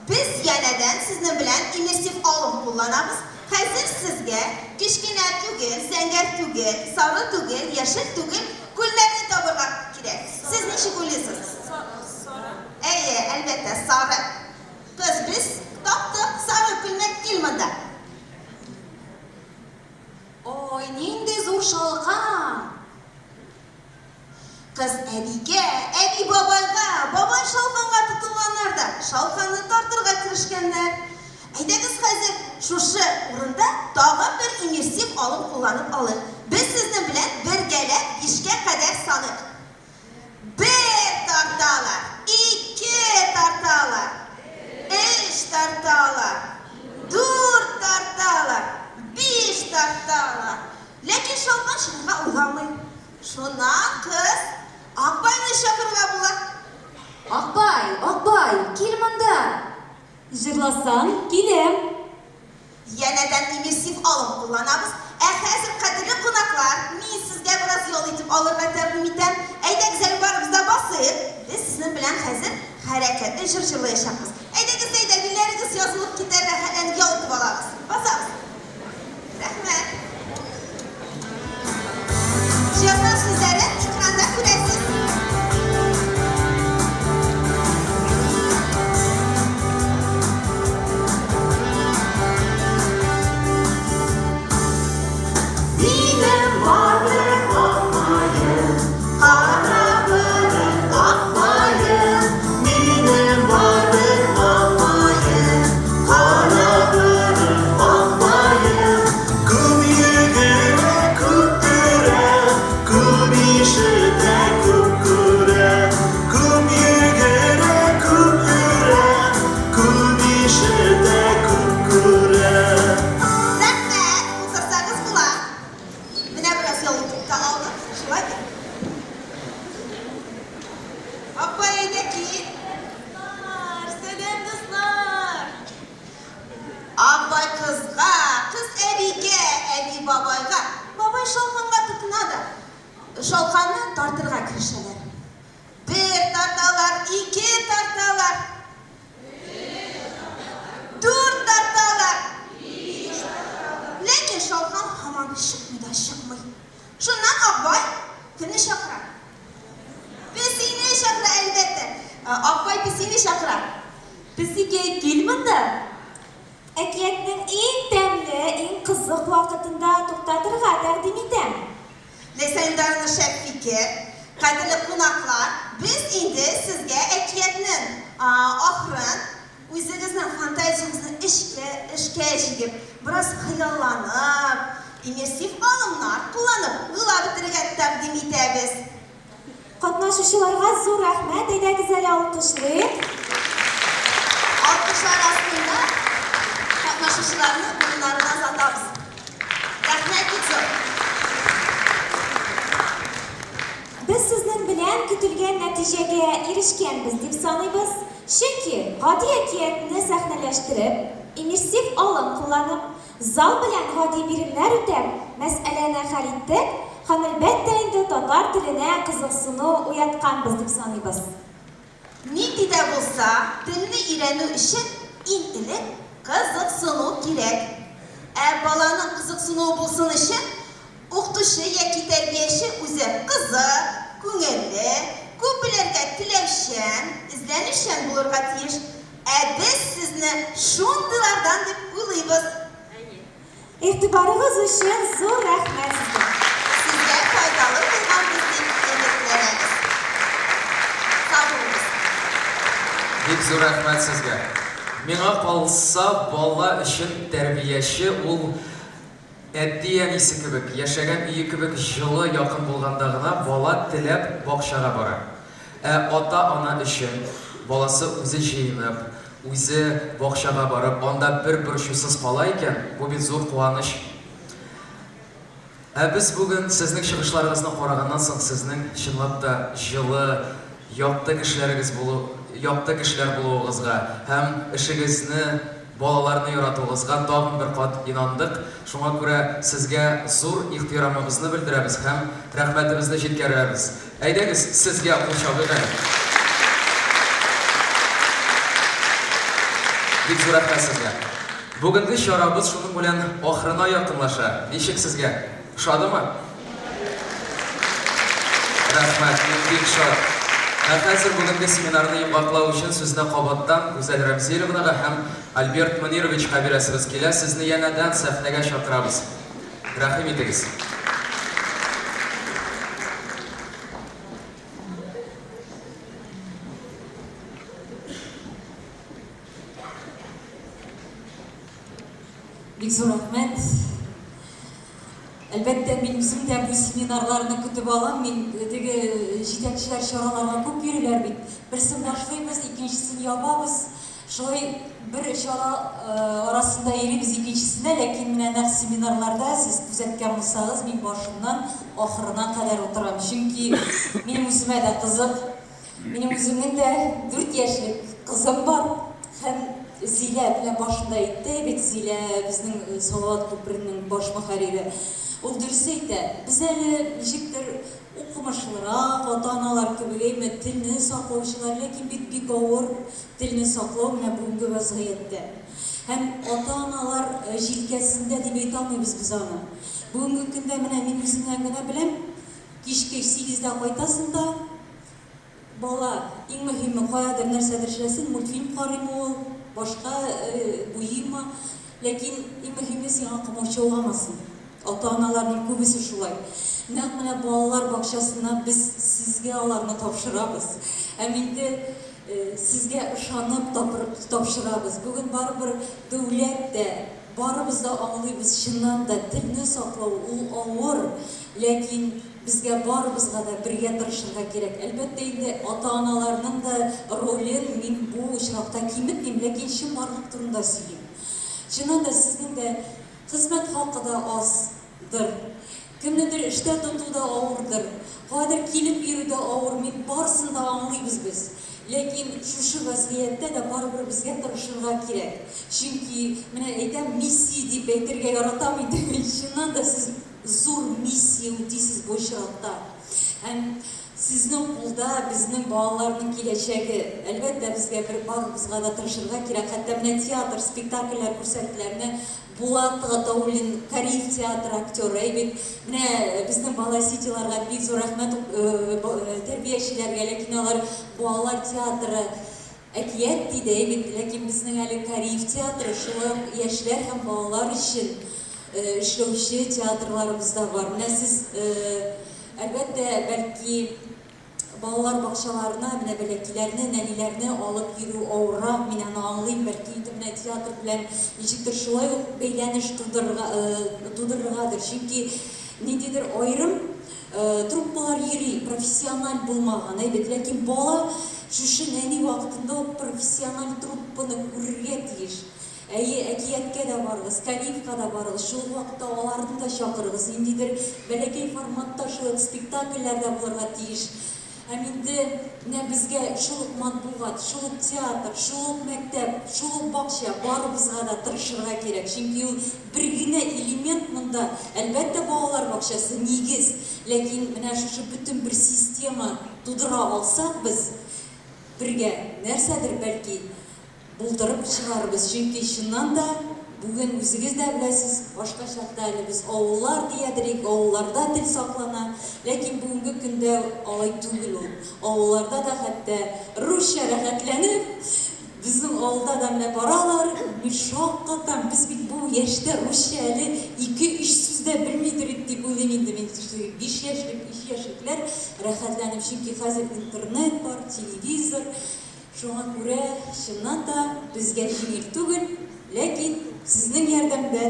Без янәдән сезнең белән иммерсив алым кулланабыз. Хәзер сезгә кечкенә түгел, зәңгәр түгел, сары түгел, яшел түгел күлмәкне табырга кирәк. Сез ничек уйлыйсыз? Сары. Әйе, әлбәттә, сары. Кыз, без таптык, сары күлмәк, кил монда. Ой, нинди зур шалкан! Кыз әбигә, әби бабайга, бабай шалканга тотынганнар да, шалканны тартырга керешкәннәр. Әйдәгез хәзер шушы урында тагын бер иммерсив алым кулланып алыйк. Без сезнең белән бергәләп бишкә кадәр саныйк. Бер тарталар, ике тарталар, өч тарталар, дүрт тарталар, биш тарталар. Ләкин шалкан чыгарга уйламый. Шуннан кыз Акбайны чакырырга була. Акбай, Акбай, кил монда! Җырласаң, киләм. Янәдән иммерсив алым кулланабыз. Ә хәзер, кадерле кунаклар, мин сезгә бераз ял итеп алырга тәкъдим итәм. Әйдәгез әле барыбыз да басыйк. Без сезнең белән хәзер хәрәкәтле җыр җырлаячакбыз. Әйдәгез, әйдә, билләрегез язылып китәр, рәхәтләнеп ял итеп алабыз. Басабыз. Рәхмәт. Җырның сүзләрен экранда күрәсез. Минем бар бер акмаем, кара бүрек акмаем. Минем бар бер акмаем, кара бүрек акмаем. Күп йөгерә, күп өрә, күп ишетә, күп күрә. Күп йөгерә, күп өрә, күп ишетә, күп күрә. Рәхмәт, утырсагыз була. Менә бераз ял итеп тә алдык, шулай бит? Апа, әйдә кил. Дуслар, сәлам, дуслар! Апай кызга, кыз әбигә, әби бабайга, бабай шалканга тотына да, шалканны тартырга керешәләр. Бер тарталар, ике тарталар. Дүрт тарталар. Ләкин шалкан һаман чыкмый да чыкмый. Шуннан Акбай кемне чакыра? Песине чакыра, әлбәттә. Акбай песине чакыра. Песикәй, кил монда! Әкиятнең иң тәмле, иң кызык вакытында туктатырга тәкъдим итәм. Ләйсән Илдаровна шәп фикер. Кадерле кунаклар, без инде сезгә әкиятнең ахырын үзегезнең фантазиягезне эчкә, эшкә җигеп, бераз хыялланып, иммерсив алымнар кулланып уйлап бетерергә тәкъдим итәбез. Катнашучыларга зур рәхмәт, әйдәгез әле алкышлыйк. Алкышлар астында катнашучыларны урыннарына озатабыз. Рәхмәт бик зур! Без сезнең белән көтелгән нәтиҗәгә ирешкәнбез дип саныйбыз, чөнки гади әкиятне сәхнәләштереп, иммерсив алым кулланып, зал белән гади биремнәр үтәп, мәсьәләне хәл иттек һәм, әлбәттә инде, татар теленә кызыксыну уятканбыз дип саныйбыз. Нинди дә булса телне өйрәнү өчен иң элек кызыксыну кирәк. Ә баланың кызыксынуы булсын өчен, укытучы яки тәрбияче үзе кызык, күңелле, күп белергә теләүчән, эзләнүчән булырга тиеш. Ә без сезне шундыйлардан дип уйлыйбыз. Игътибарыгыз өчен зур рәхмәт сезгә. Сезгә файдалы булганбыз дип өметләнәбез. Сау булыгыз. Бик зур рәхмәт сезгә. Миңа калса, бала өчен тәрбияче ул әти-әнисе кебек, яшәгән өе кебек җылы, якын булганда гына бала теләп бакчага бара. Ә ата-ана өчен баласы үзе җыенып, үзе бакчага барып, анда бер борчусыз кала икән, бу бит зур куаныч. Ә без бүген сезнең чыгышларыгызны караганнан соң, сезнең чынлап та җылы, якты кешеләрегез булу, якты кешеләр булуыгызга һәм эшегезне, балаларны яратуыгызга тагын бер кат инандык. Шуңа күрә сезгә зур ихтирамыбызны белдерәбез һәм рәхмәтебезне җиткерәбез. Әйдәгез, сезгә кул чабыйк әле. Бик зур рәхмәт сезгә. Бүгенге чарабыз шуның белән ахырына якынлаша. Ничек сезгә? Ошадымы? Рәхмәт, мин бик шат. Ә хәзер бүгенге семинарны йомгаклау өчен сүзне кабаттан Гүзәл Рәмзиловнага һәм Альберт Мөнировичка бирәсебез килә. Сезне янәдән сәхнәгә чакырабыз. Рәхим итегез. Бик зур рәхмәт. Әлбәттә, мин үзем дә бу семинарларны көтеп алам. Мин теге җитәкчеләр чараларга күп йөриләр бит. Берсен башлыйбыз, икенчесен ябабыз. Шулай бер чара арасында йөрибез икенчесенә, ләкин менә нәкъ семинарларда сез күзәткән булсагыз, мин башыннан ахырына кадәр утырам. Чөнки минем үземә дә кызык. Минем үземнең дә дүрт яшьлек кызым бар. Һәм Зилә менә башында әйтте бит, Зилә безнең Салават күперенең баш мөхәррире. Ул дөрес әйтә. Без әле ничектер укымышлырак, ата-аналар кебек, әйме, телне саклаучылар, ләкин бит бик авыр телне саклау менә бүгенге вәзгыятьтә. Һәм ата-аналар җилкәсендә дип әйтә алмыйбыз без аны. Бүгенге көндә менә мин үземнән генә беләм, кичке сигездә кайтасың да, Бала, иң мөһиме, каядыр нәрсәдер эшләсен, мультфильм карыймы ул, башка буйыймы, ләкин иң мөһиме сиңа комачауламасын. Ата-аналарның күбесе шулай. Нәкъ менә балалар бакчасына без сезгә аларны тапшырабыз. Һәм инде сезгә ышанып тапшырабыз. Бүген барыбер дәүләт тә, барыбыз да аңлыйбыз, чыннан да телне саклау ул авыр, ләкин Безгә барыбызга да бергә тырышырга кирәк. Әлбәттә инде, ата-аналарның да ролен мин бу очракта киметмим, ләкин чынбарлык турында сөйлим. Чыннан да, сезнең дә хезмәт хакы да аздыр, кемнедер эштә тоту да авырдыр, каядыр килеп йөрү дә авыр, мин барысын да аңлыйбыз без. Ләкин шушы вәзгыятьтә дә барыбер безгә тырышырга кирәк. Чөнки, менә әйтәм, миссия дип әйтергә яратам инде мин, чыннан да сез Зур миссия үтисез бу очракта. Һәм сезнең кулда безнең балаларның киләчәге. Әлбәттә, безгә бер барыбызга да тырышырга кирәк. Хәтта менә театр, спектакльләр күрсәттеләр. Менә Булат Гатауллин, Кариев театры актеры, әй бит. Менә безнең Бала-Ситиларга бик зур рәхмәт, тәрбиячеләргә, ләкин алар балалар театры Әкият диде, әй бит, ләкин безнең әле Кариев театры, шулай ук яшьләр һәм балалар өчен эшләүче театрларыбыз да бар. Менә сез, әлбәттә, бәлки, балалар бакчаларына менә бәләкиләрне, нәниләрне алып йөрү авыррак, мин аны аңлыйм, бәлки инде менә театр белән ничектер шулай ук бәйләнеш тудырырга, тудырыргадыр, чөнки ниндидер аерым Труппалар йөри, профессиональ булмаган, әйбәт, ләкин бала шушы нәни вакытында ук профессиональ труппаны күрергә тиеш. Әйе, әкияткә дә барыгыз, Калиевка да барыгыз, шул ук вакытта аларны да чакырыгыз, ниндидер бәләкәй форматта шулай ук спектакльләр дә булырга тиеш. Һәм инде менә безгә шул ук матбугат, шул ук театр, шул ук мәктәп, шул ук бакча, барыбызга да тырышырга кирәк, чөнки ул бер генә элемент монда, әлбәттә, балалар бакчасы, нигез, ләкин менә шушы бөтен бер система тудыра алсак без бергә, нәрсәдер, бәлки, Булдырып чыгарбыз, чөнки чыннан да, бүген үзегез дә беләсез, башка чакта әле без авыллар диядерик, авылларда тел саклана, ләкин бүгенге көндә алай түгел ул. Авылларда да хәтта русча рәхәтләнеп, безнең авылда да менә баралар, мин шаккатам, без бит бу яшьтә русча әле ике-өч сүз дә белмидер идек дип уйлыйм инде мин, биш яшьлек, өч яшьлекләр рәхәтләнеп, чөнки хәзер интернет бар, телевизор, Шуңа күрә, чыннан да, безгә җиңел түгел, ләкин сезнең ярдәмдә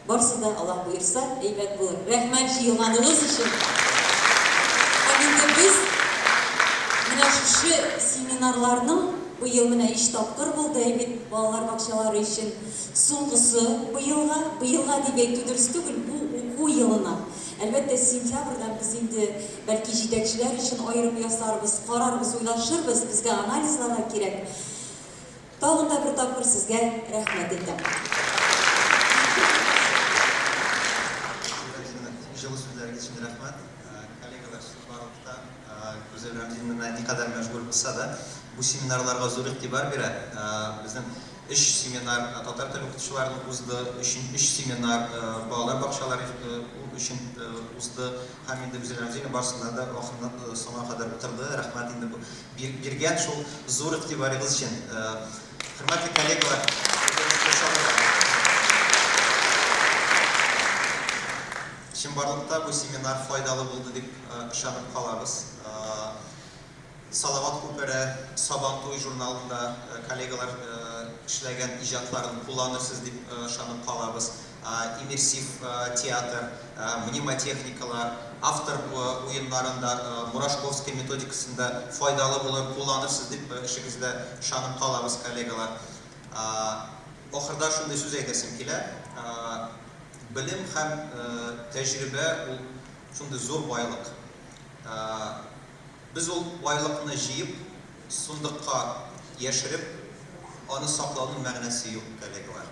барсы да, Аллаһ боерса, әйбәт булыр. Рәхмәт җыелганыгыз өчен. Һәм инде без менә шушы семинарларның быел менә өч тапкыр булды, әй бит, балалар бакчалары өчен соңгысы быелга, быелга дип әйтү дөрес түгел, бу уку елына. Әлбәттә, сентябрьдән без инде, бәлки, җитәкчеләр өчен аерым ясарбыз, карарбыз, уйлашырбыз, безгә анализларга кирәк. Тагын да бер тапкыр сезгә рәхмәт әйтәм. Җылы сүзләрегез өчен рәхмәт. Коллегалар, чынбарлыкта Гүзәл Рәмзиевна никадәр мәшгуль булса да, бу семинарларга зур игътибар бирә. Безнең Өч семинар татар теле укытучыларының узды, өчен өч семинар балалар бакчалары өчен узды һәм инде Гүзәл Рәмзиевна барысында да ахырыннан соңга кадәр утырды. Рәхмәт инде бу биргән шул зур игътибарыгыз өчен. Хөрмәтле коллегалар, чынбарлыкта бу семинар файдалы булды дип ышанып калабыз. Салават күпере, Сабантуй журналында коллегалар эшләгән иҗатларын кулланырсыз дип ышанып калабыз. Иммерсив театр, мнемотехникалар, автор уеннарында, Мурашковский методикасында файдалы булыр, кулланырсыз дип эшегездә ышанып калабыз, коллегалар. Ахырда шундый сүз әйтәсем килә, белем һәм тәҗрибә ул шундый зур байлык. Без ул байлыкны җыеп, сундыкка яшереп, аны саклауның мәгънәсе юк, коллегалар.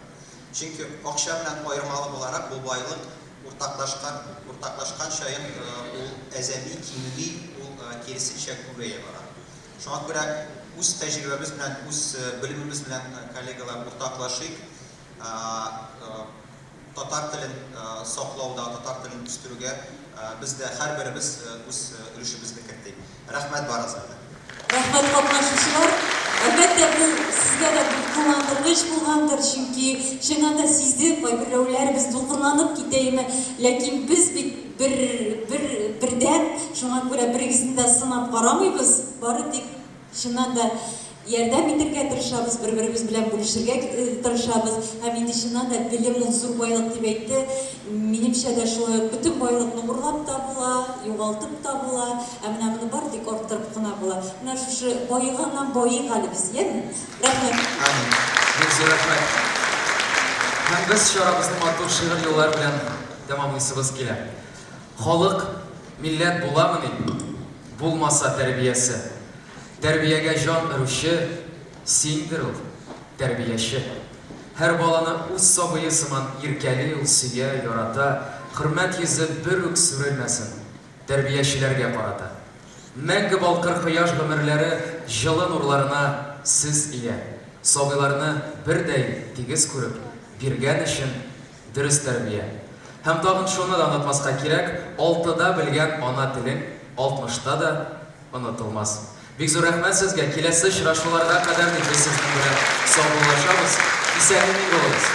Чөнки акча белән аермалы буларак, бу байлык уртаклашкан, уртаклашкан чаен ул әзәми, кимеми, ул киресенчә күбәя бара. Шуңа күрә үз тәҗрибәбез белән, үз белемебез белән, коллегалар, уртаклашыйк. Татар телен саклауда, татар телен үстерүгә без дә һәрберебез үз өлешебезне кертик. Рәхмәт барыгызга да. Рәхмәт, катнашучылар. Әлбәттә, бу сезгә дә дулкынландыргыч булгандыр, чөнки чыннан да сиздек, кайберәүләр без дулкынланып китә име, ләкин без бит бер, бер, бердәм, шуңа күрә берегезне дә сынап карамыйбыз, бары тик Чыннан да, ярдәм итергә тырышабыз, бер-беребез белән бүлешергә тырышабыз. Һәм инде чыннан да белем ул зур байлык дип әйтте. Минемчә дә шулай ук бөтен байлыкны урлап та була, югалтып та була, ә менә моны бары тик арттырып кына була. Менә шушы баеганнан баыйк әле без, яме? Рәхмәт. Амин. Бик зур рәхмәт. Һәм без чарабызны матур шигырь юллар белән тәмамлыйсыбыз килә. Халык милләт буламыни, булмаса тәрбиясе? Тәрбиягә җан өрүче, синдер ул, тәрбияче. Һәр баланы үз сабые сыман иркәли ул, сөя, ярата, хөрмәт йөзе бер үк сүрелмәсен тәрбиячеләргә карата. Мәңге балкыр кояш гомерләре җылы нурларына сез ия. Сабыйларны бердәй тигез күреп, биргән өчен Дөрес тәрбия. Һәм тагын шуны да онытмаска кирәк, алтыда белгән ана телең алтмышта да онытылмас. Бик зур рәхмәт сезгә, киләсе очрашуларга кадәр дип без сезнең белән саубуллашабыз. Исән-имин булыгыз!